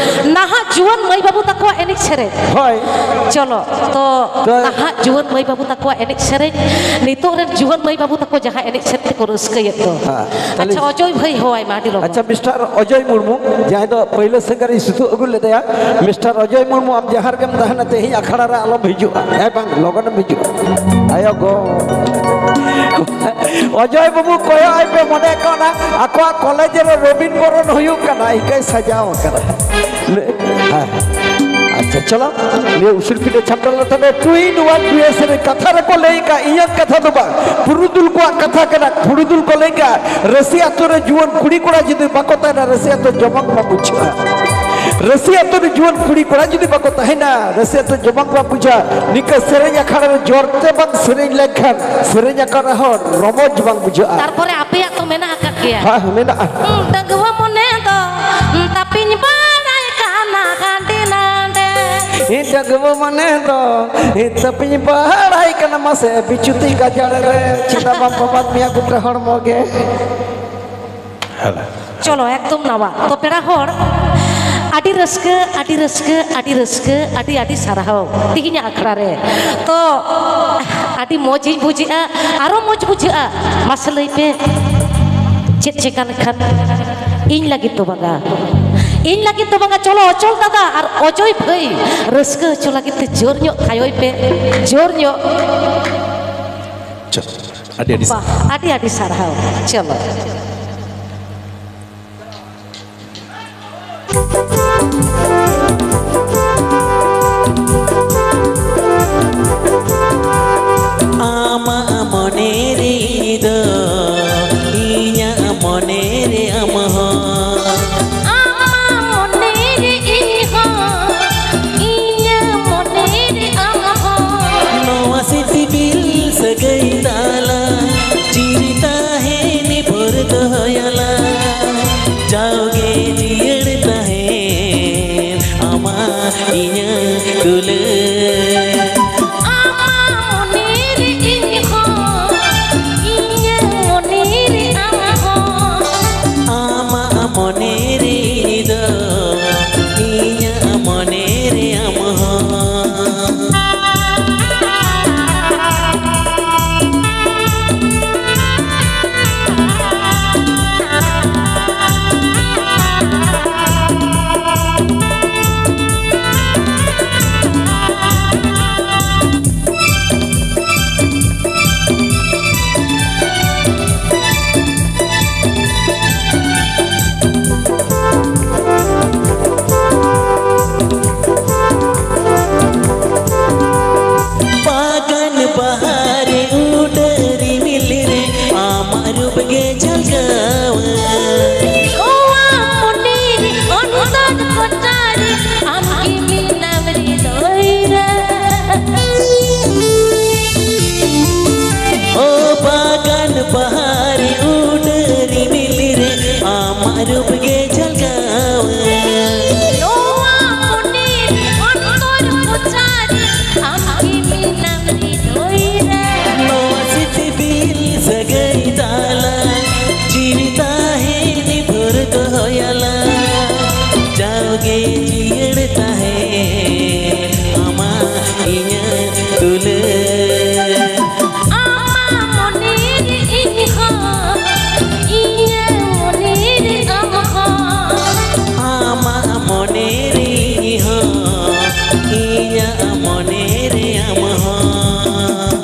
ᱱᱟᱦᱟᱜ ᱡᱩᱣᱟᱹᱱ ᱢᱟᱹᱭ ᱵᱟᱹᱵᱩ ᱛᱟᱠᱚᱣᱟᱜ ᱮᱱᱮᱡ ᱥᱮᱨᱮᱧ᱾ ᱦᱳᱭ᱾ ᱪᱚᱞᱚ, ᱛᱚ ᱛᱚ ᱱᱟᱦᱟᱜ ᱡᱩᱣᱟᱹᱱ ᱢᱟᱹᱭ ᱵᱟᱹᱵᱩ ᱛᱟᱠᱚᱣᱟᱜ ᱮᱱᱮᱡ ᱥᱮᱨᱮᱧ, ᱱᱤᱛᱚᱜ ᱨᱮᱱ ᱡᱩᱣᱟᱹᱱ ᱢᱟᱹᱭ ᱵᱟᱹᱵᱩ ᱛᱟᱠᱚ ᱡᱟᱦᱟᱸ ᱮᱱᱮᱡ ᱥᱮᱨᱮᱧ ᱛᱮᱠᱚ ᱨᱟᱹᱥᱠᱟᱹᱭᱮᱫ ᱫᱚ᱾ ᱦᱮᱸ, ᱛᱟᱦᱞᱮ ᱟᱪᱪᱷᱟ, ᱚᱡᱚᱭ ᱵᱷᱟᱹᱭ ᱦᱚᱦᱚᱣᱟᱭ ᱢᱮ ᱟᱹᱰᱤ ᱞᱚᱜᱚᱱ᱾ ᱟᱪᱪᱷᱟ, ᱢᱤᱥᱴᱟᱨ ᱚᱡᱚᱭ ᱢᱩᱨᱢᱩ, ᱡᱟᱦᱟᱸᱭ ᱫᱚ ᱯᱟᱹᱭᱞᱟᱹ ᱥᱤᱝᱜᱟᱨ ᱤᱧ ᱥᱩᱛᱩᱜ ᱟᱹᱜᱩ ᱞᱮᱫᱮᱭᱟ, ᱢᱤᱥᱴᱟᱨ ᱚᱡᱚᱭ ᱢᱩᱨᱢᱩ, ᱟᱢ ᱡᱟᱦᱟᱸ ᱨᱮᱜᱮᱢ ᱛᱟᱦᱮᱱᱟ, ᱛᱮᱦᱮᱧ ᱟᱠᱷᱲᱟ ᱨᱮ ᱟᱞᱚᱢ ᱦᱤᱡᱩᱜᱼᱟ᱾ ᱦᱮᱸ ᱵᱟᱝ, ᱞᱚᱜᱚᱱᱮᱢ ᱦᱤᱡᱩᱜᱼᱟ᱾ ᱟᱭᱳ ᱜᱚ᱾ ᱚᱡᱚᱭ ᱵᱟᱹᱵᱩ ᱠᱚᱭᱚᱜ ᱟᱭ ᱯᱮ, ᱢᱚᱱᱮ ᱠᱟᱱᱟ ᱟᱠᱚᱣᱟᱜ ᱠᱚᱞᱮᱡᱽ ᱨᱮ ᱨᱚᱵᱤᱱ ᱵᱚᱨᱚᱱ ᱦᱩᱭᱩᱜ ᱠᱟᱱᱟ, ᱤᱱᱠᱟᱹᱭ ᱥᱟᱡᱟᱣ ᱟᱠᱟᱱᱟ᱾ ᱦᱮᱸ᱾ ᱟᱪᱪᱷᱟ, ᱪᱚᱞᱚ᱾ ᱱᱤᱭᱟᱹ ᱩᱥᱩᱞ ᱯᱤᱸᱰᱟᱹ ᱪᱷᱟᱢᱰᱟ ᱞᱟᱛᱟᱨ ᱨᱮ two in one ᱫᱩᱭᱮ ᱥᱮᱨᱮᱧ᱾ ᱠᱟᱛᱷᱟ ᱨᱮᱠᱚ ᱞᱟᱹᱭ ᱠᱟᱜ, ᱤᱧᱟᱹᱜ ᱠᱟᱛᱷᱟ ᱫᱚ ᱵᱟᱝ, ᱯᱩᱨᱩᱫᱷᱩᱞ ᱠᱚᱣᱟᱜ ᱠᱟᱛᱷᱟ ᱠᱟᱱᱟ᱾ ᱯᱩᱨᱩᱫᱷᱩᱞ ᱠᱚ ᱞᱟᱹᱭ ᱠᱟᱜ, ᱨᱟᱹᱥᱤ ᱟᱛᱳ ᱨᱮ ᱡᱩᱣᱟᱹᱱ ᱠᱩᱲᱤ ᱠᱚᱲᱟ ᱡᱩᱫᱤ ᱵᱟᱠᱚ ᱛᱟᱦᱮᱱᱟ, ᱨᱟᱹᱥᱤ ᱟᱛᱳ ᱡᱚᱢᱚᱠ ᱵᱟᱝ ᱵᱩᱡᱷᱟᱹᱜᱼᱟ᱾ ᱨᱟᱹᱥᱤ ᱟᱛᱳ ᱨᱮ ᱡᱩᱣᱟᱹᱱ ᱠᱩᱲᱤ ᱠᱚᱲᱟ ᱡᱩᱫᱤ ᱵᱟᱠᱚ ᱛᱟᱦᱮᱱᱟ, ᱨᱟᱹᱥᱤ ᱟᱛᱳ ᱡᱚᱢᱚᱠ ᱵᱟᱝ ᱵᱩᱡᱷᱟᱹᱜᱼᱟ᱾ ᱱᱤᱝᱠᱟᱹ ᱥᱮᱨᱮᱧ ᱟᱠᱷᱲᱟ ᱨᱮ ᱡᱳᱨ ᱛᱮ ᱵᱟᱝ ᱥᱮᱨᱮᱧ ᱞᱮᱱᱠᱷᱟᱱ, ᱥᱮᱨᱮᱧ ᱟᱠᱷᱲᱟ ᱨᱮᱦᱚᱸ ᱨᱚᱢᱚᱡᱽ ᱵᱟᱝ ᱵᱩᱡᱷᱟᱹᱜᱼᱟ᱾ ᱛᱟᱨᱯᱚᱨᱮ ᱟᱯᱮᱭᱟᱜ ᱛᱚ ᱢᱮᱱᱟᱜ ᱟᱠᱟᱫ ᱜᱮᱭᱟ᱾ ᱦᱮᱸ, ᱢᱮᱱᱟᱜᱼᱟ᱾ ᱰᱟᱺᱜᱩᱣᱟᱹ ᱢᱚᱱᱮ ᱫᱚ ᱛᱟᱹᱯᱤᱧ ᱵᱟᱲᱟᱭ ᱠᱟᱱᱟ ᱦᱟᱸᱰᱮ ᱱᱟᱰᱮ᱾ ᱤᱧ ᱰᱟᱺᱜᱩᱣᱟᱹ ᱢᱚᱱᱮ ᱫᱚ ᱤᱧ ᱛᱟᱹᱯᱤᱧ ᱵᱟᱲᱟᱭ ᱠᱟᱱᱟ, ᱢᱟᱥᱮ ᱵᱤᱪᱩᱛᱤ ᱜᱟᱡᱟᱲ ᱨᱮ ᱪᱮᱫᱟᱜ ᱵᱟᱢ ᱵᱟᱵᱟᱫ ᱢᱮᱭᱟ ᱜᱚᱴᱟ ᱦᱚᱲᱢᱚ ᱜᱮ? ᱦᱮᱞᱳ᱾ ᱪᱚᱞᱚ, ᱮᱠᱫᱚᱢ ᱱᱟᱣᱟ᱾ ᱛᱚ, ᱯᱮᱲᱟ ᱦᱚᱲ, ᱟᱹᱰᱤ ᱨᱟᱹᱥᱠᱟᱹ, ᱟᱹᱰᱤ ᱨᱟᱹᱥᱠᱟᱹ, ᱟᱹᱰᱤ ᱨᱟᱹᱥᱠᱟᱹ, ᱟᱹᱰᱤ, ᱟᱹᱰᱤ ᱥᱟᱨᱦᱟᱣ ᱛᱮᱦᱮᱧᱟᱜ ᱟᱠᱷᱲᱟ ᱨᱮ᱾ ᱛᱚ, ᱟᱹᱰᱤ ᱢᱚᱡᱽ ᱤᱧ ᱵᱩᱡᱮᱜᱼᱟ, ᱟᱨᱚ ᱢᱚᱡᱽ ᱵᱩᱡᱷᱟᱹᱜᱼᱟ᱾ ᱢᱟᱥᱮ ᱞᱟᱹᱭ ᱯᱮ, ᱪᱮᱫ ᱪᱮᱠᱟ ᱞᱮᱠᱷᱟᱱ ᱤᱧ ᱞᱟᱹᱜᱤᱫ ᱫᱚ ᱵᱟᱝᱟ, ᱤᱧ ᱞᱟᱹᱜᱤᱫ ᱫᱚ ᱵᱟᱝᱟ, ᱪᱚᱞᱚ ᱚᱪᱚᱞ ᱫᱟᱫᱟ ᱟᱨ ᱚᱡᱚᱭ ᱵᱷᱟᱹᱭ ᱨᱟᱹᱥᱠᱟᱹ ᱦᱚᱪᱚ ᱞᱟᱹᱜᱤᱫ ᱛᱮ ᱡᱳᱨ ᱧᱚᱜ ᱛᱷᱟᱭᱚᱭ ᱯᱮ, ᱡᱳᱨ ᱧᱚᱜ᱾ ᱟᱪᱪᱷᱟ, ᱟᱹᱰᱤ ᱟᱹᱰᱤ ᱵᱟᱦ, ᱟᱹᱰᱤ ᱟᱹᱰᱤ ᱥᱟᱨᱦᱟᱣ᱾ ᱪᱚᱞᱚ᱾ ᱟᱢᱟᱜ ᱢᱚᱱᱮ ᱨᱮ ᱤᱧ ᱫᱚ, ᱤᱧᱟᱹᱜ ᱢᱚᱱᱮ ᱨᱮ ᱟᱢ ᱦᱚᱸ᱾ ᱟᱢᱟᱜ ᱤᱧᱟᱹᱜ ᱫᱩᱞᱟᱹᱲ᱾ ᱟᱢᱟᱜ ᱢᱚᱱᱮ ᱨᱮ ᱤᱧ ᱦᱚᱸ, ᱤᱧᱟᱹᱜ ᱢᱚᱱᱮ ᱨᱮ ᱟᱢ ᱦᱚᱸ᱾ ᱟᱢᱟᱜ ᱢᱚᱱᱮ ᱨᱮ ᱤᱧ ᱫᱚ, ᱤᱧᱟᱹᱜ ᱢᱚᱱᱮ ᱨᱮ ᱟᱢ ᱦᱚᱸ᱾ ᱵᱟᱜᱟᱱ ᱵᱟᱦᱟ ᱨᱮ ᱩᱰᱟᱹᱨ ᱨᱤᱢᱤᱞ ᱨᱮ ᱟᱢᱟᱜ ᱨᱩᱯ ᱜᱮ ᱡᱷᱟᱞᱠᱟᱣᱟ᱾ ᱱᱚᱣᱟ ᱢᱚᱱᱮ ᱨᱮ ᱚᱱᱛᱚᱨ ᱠᱚᱴᱟ ᱨᱮ ᱟᱢ ᱜᱮ ᱢᱮᱱᱟᱢ ᱦᱨᱤᱫᱚᱭ ᱨᱮ᱾ ᱳ ᱵᱟᱜᱟᱱ ᱵᱟᱦᱟ ᱨᱮ ᱩᱰᱟᱹᱨ ᱨᱤᱢᱤᱞ ᱨᱮ ᱟᱢᱟᱜ ᱨᱩᱯ ᱜᱮ ᱡᱷᱟᱞᱠᱟᱣᱟ᱾ ᱱᱚᱣᱟ ᱢᱚᱱᱮ ᱨᱮ ᱚᱱᱛᱚᱨ ᱠᱚᱴᱟ ᱨᱮ ᱟᱢ ᱜᱮ ᱢᱮᱱᱟᱢ ᱦᱨᱤᱫᱚᱭ ᱨᱮ᱾ ᱱᱚᱣᱟ ᱥᱤᱛᱤᱵᱤᱞ ᱥᱟᱹᱜᱟᱹᱭ ᱛᱟᱞᱟ ᱡᱤᱣᱤ ᱛᱟᱦᱮᱸ ᱱᱤᱵᱷᱩᱨ ᱫᱚᱦᱚᱭᱟᱞᱟᱝ᱾ ᱡᱟᱣᱜᱮ ᱡᱤᱭᱟᱹᱲ ᱛᱟᱦᱮᱸ ᱟᱢᱟᱜ ᱤᱧᱟᱹᱜ ᱫᱩᱞᱟᱹᱲ᱾ ᱟᱢᱟᱜ ᱢᱚᱱᱮ ᱨᱮ ᱤᱧ ᱦᱚᱸ, ᱤᱧᱟᱹᱜ ᱢᱚᱱᱮ ᱨᱮ ᱟᱢ ᱦᱚᱸ᱾ ᱟᱢᱟᱜ ᱢᱚᱱᱮ ᱨᱮ ᱤᱧ ᱦᱚᱸ, ᱤᱧᱟᱹᱜ ᱢᱚᱱᱮ ᱨᱮ ᱟᱢ ᱦᱚᱸ᱾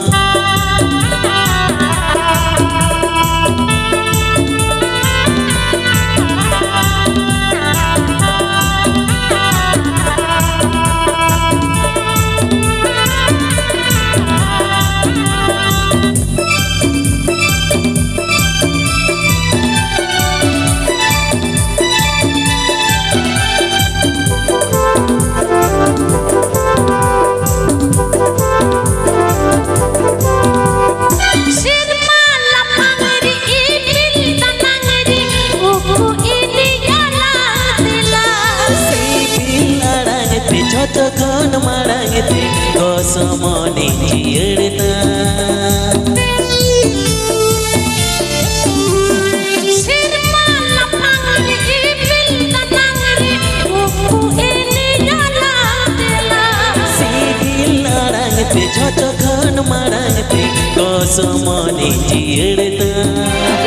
ᱢᱟᱲᱟᱝ ᱛᱮ ᱠᱚᱥᱚᱢᱚᱱᱤ ᱡᱤᱭᱟᱹᱲ ᱛᱟᱢ᱾ ᱥᱮᱨᱢᱟ ᱞᱟᱯᱷᱟᱝ ᱨᱮ ᱤᱯᱤᱞ ᱫᱟᱱᱟᱝ ᱨᱮ ᱩᱠᱩ ᱮᱱᱮᱡ ᱟᱞᱟᱝ ᱫᱮᱞᱟ᱾ ᱥᱤᱵᱤᱞ ᱟᱲᱟᱝ ᱛᱮ ᱡᱷᱚᱛᱚ ᱠᱷᱚᱱ ᱢᱟᱲᱟᱝ ᱛᱮ ᱠᱚᱥᱚᱢᱚᱱᱤ ᱡᱤᱭᱟᱹᱲ ᱛᱟᱢ᱾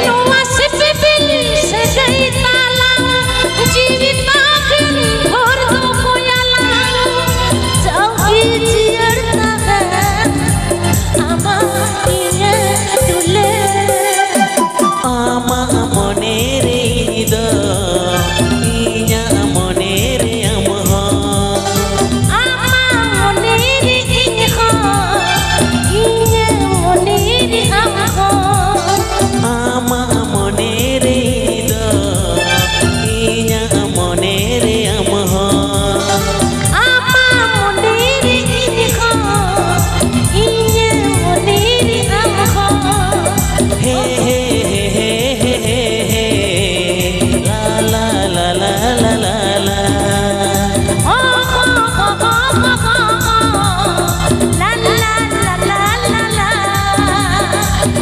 ᱱᱚᱣᱟ ᱥᱤᱯᱤᱵᱤᱞ ᱥᱟᱹᱜᱟᱹᱭ ᱛᱟᱞᱟᱝ ᱡᱤᱣᱤ ᱛᱟᱵᱮᱱ ᱵᱷᱳᱨ ᱫᱚ ᱠᱚᱭᱟᱞᱟᱝ᱾ ᱡᱟᱣᱜᱮ ᱡᱤᱭᱟᱹᱲ ᱛᱟᱦᱮᱸ ᱟᱢᱟᱜ ᱤᱧᱟᱹᱜ ᱫᱩᱞᱟᱹᱲ᱾ ᱟᱢᱟᱜ ᱢᱚᱱᱮ ᱨᱮ ᱤᱧ ᱫᱚ, ᱤᱧᱟᱹᱜ ᱢᱚᱱᱮ ᱨᱮ ᱟᱢ ᱦᱚᱸ᱾ ᱟᱢᱟᱜ ᱢᱚᱱᱮ ᱨᱮ ᱤᱧ ᱦᱚᱸ, ᱤᱧᱟᱹᱜ ᱢᱚᱱᱮ ᱨᱮ ᱟᱢ ᱦᱚᱸ᱾ ᱟᱢᱟᱜ ᱢᱚᱱᱮ ᱨᱮ ᱤᱧ ᱫᱚ, ᱤᱧᱟᱹᱜ ᱢᱚᱱᱮ ᱨᱮ ᱟᱢ ᱦᱚᱸ᱾ ᱟᱢᱟᱜ ᱢᱚᱱᱮ ᱨᱮ ᱤᱧ ᱦᱚᱸ, ᱤᱧᱟᱹᱜ ᱢᱚᱱᱮ ᱨᱮ ᱟᱢ ᱦᱚᱸ᱾ ᱦᱮ, ᱦᱮ, ᱦᱮ, ᱦᱮ, ᱦᱮ, ᱦᱮ, ᱞᱟ, ᱞᱟ, ᱞᱟ, ᱞᱟ, ᱞᱟ, ᱞᱟ, ᱞᱟ᱾ ᱦᱚᱸ, ᱦᱚᱸ, ᱦᱚᱸ, ᱦᱚᱸ, ᱦᱚᱸ, ᱦᱚᱸ, ᱦᱚᱸ, ᱞᱟ, ᱞᱟ, ᱞᱟ, ᱞᱟ, ᱞᱟ, ᱞᱟ᱾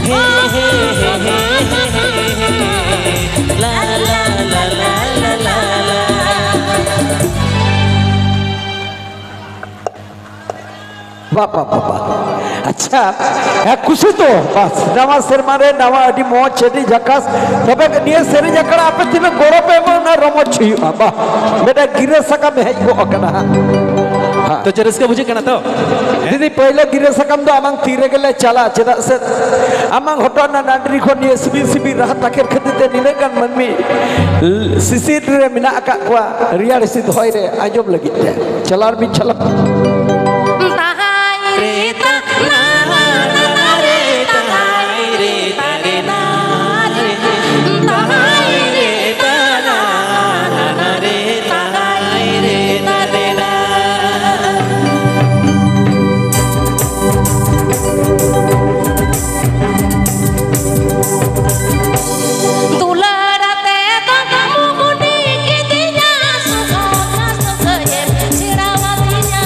ᱦᱮ, ᱦᱮ, ᱦᱮ, ᱦᱮ, ᱦᱮ, ᱦᱮ, ᱦᱮ, ᱞᱟ, ᱞᱟ, ᱞᱟ, ᱞᱟ, ᱞᱟ, ᱞᱟ, ᱞᱟ᱾ ᱵᱟ, ᱵᱟ, ᱵᱟ, ᱵᱟ᱾ ᱟᱪᱪᱷᱟ, ᱦᱮᱸ, ᱠᱩᱥᱤ ᱛᱚ? ᱵᱟᱥ, ᱱᱟᱣᱟ ᱥᱮᱨᱢᱟ ᱨᱮ ᱱᱟᱣᱟ, ᱟᱹᱰᱤ ᱢᱚᱡᱽ, ᱟᱹᱰᱤ ᱡᱷᱟᱠᱟᱥ᱾ ᱛᱚᱵᱮ ᱱᱤᱭᱟᱹ ᱥᱮᱨᱮᱧ ᱟᱠᱷᱲᱟ ᱟᱯᱮ ᱛᱤᱱᱟᱹᱜ ᱜᱚᱲᱚ ᱯᱮ ᱮᱢᱟ, ᱚᱱᱟ ᱨᱚᱢᱚᱡᱽ ᱦᱩᱭᱩᱜᱼᱟ᱾ ᱵᱟ, ᱢᱤᱫᱴᱟᱝ ᱜᱤᱨᱟᱹ ᱥᱟᱠᱟᱢ ᱦᱮᱡ ᱜᱚᱜ ᱟᱠᱟᱱᱟ᱾ ᱦᱮᱸ᱾ ᱛᱚ, ᱪᱮᱫ ᱨᱟᱹᱥᱠᱟᱹ ᱵᱩᱡᱷᱟᱹᱜ ᱠᱟᱱᱟ ᱛᱚ? ᱫᱤᱫᱤ, ᱯᱳᱭᱞᱳ ᱜᱤᱨᱟᱹ ᱥᱟᱠᱟᱢ ᱫᱚ ᱟᱢᱟᱝ ᱛᱤ ᱨᱮᱜᱮ ᱞᱮ ᱪᱟᱞᱟ, ᱪᱮᱫᱟᱜ ᱥᱮ ᱟᱢᱟᱝ ᱦᱚᱴᱚᱜ ᱨᱮᱱᱟᱜ ᱱᱟᱹᱰᱨᱤ ᱠᱷᱚᱱ ᱱᱤᱭᱟᱹ ᱥᱤᱵᱤᱞ ᱥᱤᱵᱤᱞ ᱨᱟᱦᱟ ᱛᱟᱠᱮᱨ ᱠᱷᱟᱹᱛᱤᱨ ᱛᱮ ᱱᱤᱱᱟᱹᱜ ᱜᱟᱱ ᱢᱟᱹᱱᱢᱤ ᱥᱤᱥᱤᱨ ᱨᱮ ᱢᱮᱱᱟᱜ ᱟᱠᱟᱫ ᱠᱚᱣᱟ, ᱨᱮᱭᱟᱲ ᱦᱤᱥᱤᱫ ᱦᱚᱭ ᱨᱮ ᱟᱸᱡᱚᱢ ᱞᱟᱹᱜᱤᱫ ᱛᱮ᱾ ᱪᱟᱞᱟᱣ ᱵᱤᱱ, ᱪᱟᱞᱟᱣ᱾ ᱛᱟᱦᱟᱭ ᱨᱮ ᱛᱟᱦᱟᱭ ᱨᱮ ᱛᱟᱦᱟᱭ ᱨᱮ ᱛᱟᱦᱟᱭ ᱨᱮ ᱛᱟᱦᱟᱭ ᱨᱮ ᱛᱟᱦᱟᱭ ᱨᱮ ᱛᱟᱦᱟᱭ ᱨᱮ᱾ ᱫᱩᱞᱟᱹᱲ ᱟᱛᱮ ᱫᱚ ᱢᱩᱜᱩᱱᱤ ᱠᱤᱫᱤᱧᱟ, ᱥᱩᱠᱷ ᱥᱟᱹᱜᱟᱹᱭᱮ ᱥᱮᱬᱟᱣᱟᱫᱤᱧᱟ᱾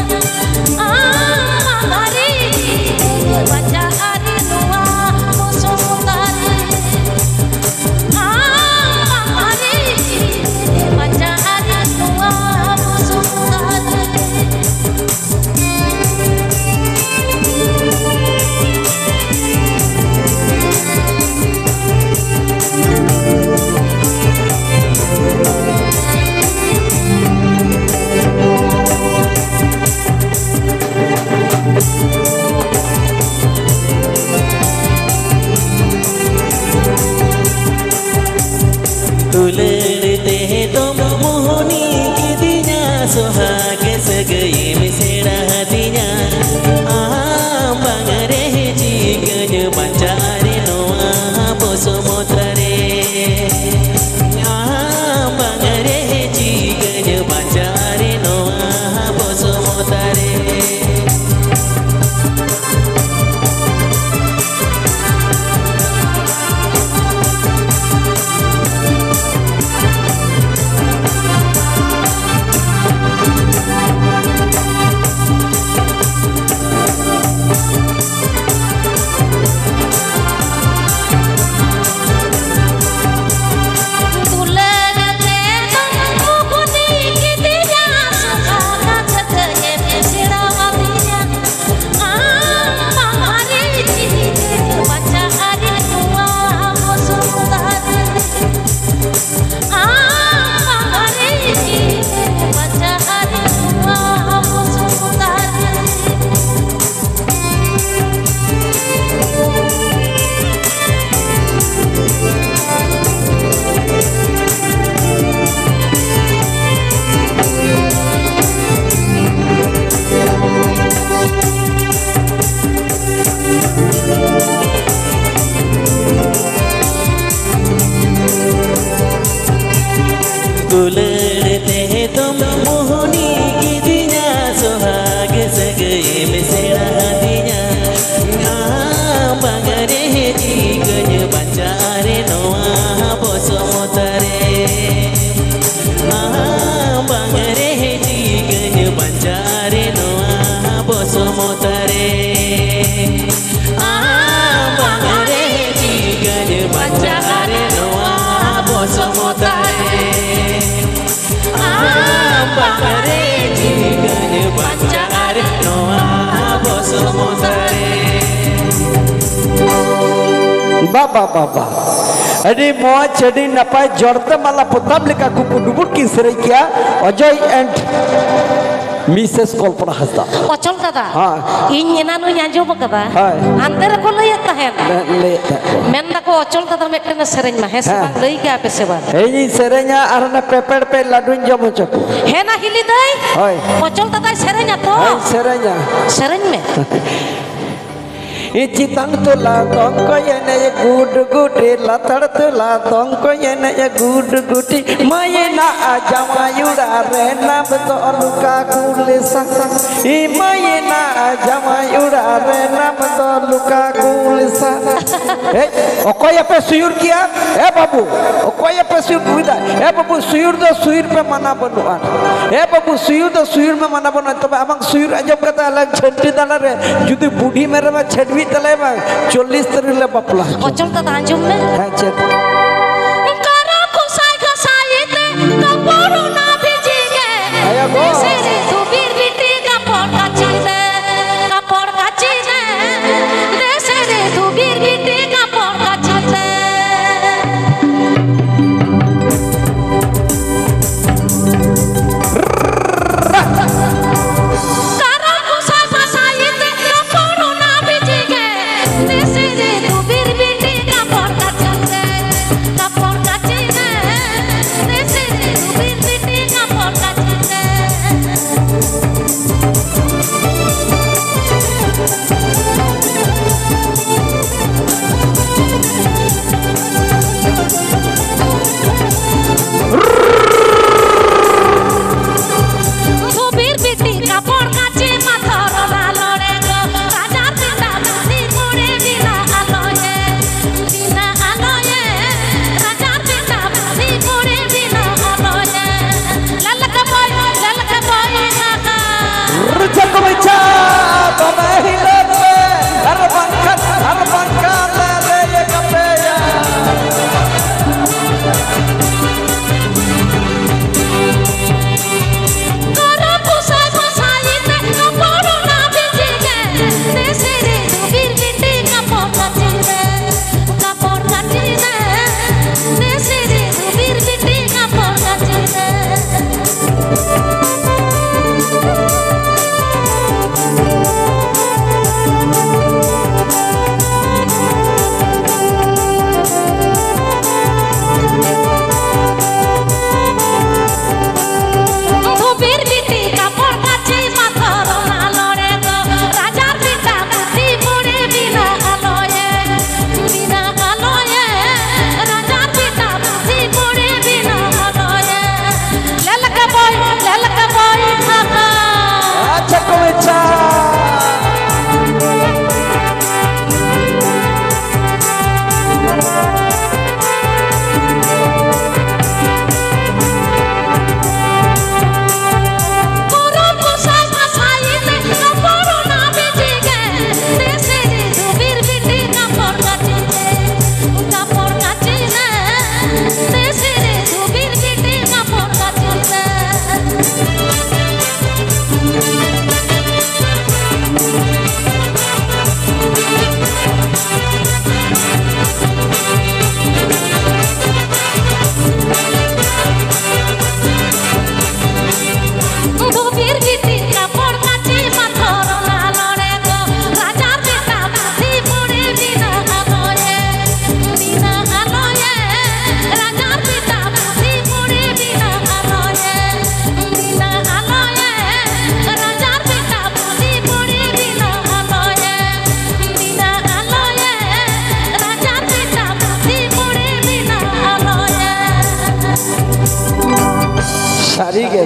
ᱵᱟ, ᱵᱟ, ᱵᱟ, ᱵᱟ᱾ ᱟᱹᱰᱤ ᱢᱚᱡᱽ, ᱟᱹᱰᱤ ᱱᱟᱯᱟᱭ, ᱡᱚᱲᱛᱮ ᱢᱟᱞᱟ ᱯᱚᱛᱟᱢ ᱞᱮᱠᱟ ᱠᱩᱠᱩ ᱰᱩᱵᱩᱨ ᱠᱤᱱ ᱥᱮᱨᱮᱧ ᱠᱮᱜᱼᱟ, ᱚᱡᱚᱭ and Missus ᱠᱚᱞᱯᱚᱱᱟ ᱦᱟᱸᱥᱫᱟ᱾ ᱚᱪᱚᱞ ᱫᱟᱫᱟ, ᱦᱮᱸ᱾ ᱤᱧ ᱮᱱᱟᱱᱚᱜ ᱤᱧ ᱟᱸᱡᱚᱢ ᱟᱠᱟᱫᱟ, ᱦᱳᱭ᱾ ᱦᱟᱱᱛᱮ ᱨᱮᱠᱚ ᱞᱟᱹᱭᱮᱫ ᱛᱟᱦᱮᱸᱫ᱾ ᱞᱟᱹ-, ᱞᱟᱹᱭᱮᱫ ᱛᱟᱦᱮᱸᱫ ᱠᱚ᱾ ᱢᱮᱱ ᱫᱟᱠᱚ ᱚᱪᱚᱞ ᱫᱟᱫᱟ ᱢᱤᱫᱴᱮᱱ ᱮ ᱥᱮᱨᱮᱧ ᱢᱟ, ᱦᱮᱸ ᱥᱮ ᱦᱮᱸ᱾ ᱵᱟᱝ? ᱞᱟᱹᱭ ᱠᱮᱜᱼᱟ ᱯᱮ ᱥᱮ ᱵᱟᱝ? ᱤᱧᱤᱧ ᱥᱮᱨᱮᱧᱟ ᱟᱨ ᱚᱱᱟ ᱯᱮᱯᱮᱲ ᱯᱮ ᱞᱟᱹᱰᱩᱧ ᱡᱚᱢ ᱦᱚᱪᱚ ᱠᱚᱣᱟ᱾ ᱦᱮᱸ ᱱᱟ ᱦᱤᱞᱤ ᱫᱟᱹᱭ, ᱦᱳᱭ᱾ ᱚᱪᱚᱞ ᱫᱟᱫᱟᱭ ᱥᱮᱨᱮᱧᱟ ᱛᱚ? ᱦᱳᱭ, ᱥᱮᱨᱮᱧᱟ᱾ ᱥᱮᱨᱮᱧ ᱢᱮ᱾ ᱤ ᱪᱮᱛᱟᱱ ᱛᱚᱞᱟ ᱫᱚᱝ ᱠᱚ ᱮᱱᱮᱡ ᱜᱩᱰ ᱜᱩᱰᱤ, ᱞᱟᱛᱟᱲ ᱛᱚᱞᱟ ᱫᱚᱝ ᱠᱚ ᱮᱱᱮᱡ ᱜᱩᱰ ᱜᱩᱰᱤ᱾ ᱢᱟᱹᱭᱱᱟ ᱡᱟᱶᱟᱭ ᱚᱲᱟᱜ ᱨᱮ ᱱᱟᱢ ᱫᱚ ᱞᱩᱠᱟ ᱠᱩᱞᱤᱥᱟ᱾ ᱤ ᱢᱟᱹᱭᱱᱟ ᱡᱟᱶᱟᱭ ᱚᱲᱟᱜ ᱨᱮ ᱱᱟᱢ ᱫᱚ ᱞᱩᱠᱟ ᱠᱩᱞᱤᱥᱟ᱾ ᱦᱮᱡ, ᱚᱠᱚᱭ ᱟᱯᱮ ᱥᱩᱭᱩᱨ ᱠᱮᱜᱼᱟ? ᱮ ᱵᱟᱹᱵᱩ, ᱚᱠᱚᱭ ᱟᱯᱮ ᱥᱩᱭᱩᱨ ᱠᱮᱫᱟ? ᱮ ᱵᱟᱹᱵᱩ, ᱥᱩᱭᱩᱨ ᱫᱚ ᱥᱩᱭᱩᱨ ᱯᱮ ᱢᱟᱱᱟ ᱵᱟᱹᱱᱩᱜᱼᱟ᱾ ᱮ ᱵᱟᱹᱵᱩ, ᱥᱩᱭᱩᱨ ᱫᱚ ᱥᱩᱭᱩᱨ ᱢᱮ ᱢᱟᱱᱟ ᱵᱟᱹᱱᱩᱜᱼᱟ᱾ ᱛᱚᱵᱮ ᱟᱢᱟᱝ ᱥᱩᱭᱩᱨ ᱟᱸᱡᱚᱢ ᱠᱟᱛᱮ ᱟᱞᱟᱝ ᱪᱷᱟᱹᱱᱴᱤ ᱫᱟᱲᱟ ᱨᱮ ᱡᱩᱫᱤ ᱵᱩᱰᱷᱤ ᱢᱮᱨᱚᱢᱮ ᱪᱷᱟᱹᱰᱣᱤ ᱛᱟᱞᱮ ᱢᱟ, ᱪᱚᱞᱞᱤᱥ ᱛᱟᱹᱨᱤᱠᱷ ᱞᱮ ᱵᱟᱯᱞᱟ ᱦᱚᱪᱚ᱾ ᱚᱪᱚᱞ ᱫᱟᱫᱟ, ᱟᱸᱡᱚᱢ ᱢᱮ᱾ ᱦᱮᱸ, ᱪᱮᱫ? ᱠᱟᱨᱚ ᱠᱚᱥᱟᱭ ᱜᱚᱥᱟᱭ ᱛᱮ ᱠᱟᱯᱚᱲ ᱚᱱᱟ ᱵᱷᱤᱡᱤ ᱜᱮ᱾ ᱟᱭᱟ ᱜᱚ᱾ ᱥᱮᱨᱮ ᱫᱩᱵᱤᱨ ᱵᱤᱴᱤ ᱠᱟᱯᱚᱲ ᱠᱟᱪᱤ ᱛᱮ, ᱠᱟᱯᱚᱲ ᱠᱟᱪᱤ ᱛᱮ᱾ ᱥᱮᱨᱮ ᱫᱩᱵᱤᱨ ᱵᱤᱴᱤ ᱠᱟᱯᱚᱲ ᱠᱟᱪᱤ ᱛᱮ᱾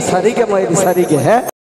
ᱥᱟᱹᱨᱤ ᱜᱮ ᱢᱟᱹᱭ, ᱥᱟᱹᱨᱤ ᱜᱮ, ᱦᱮᱸ᱾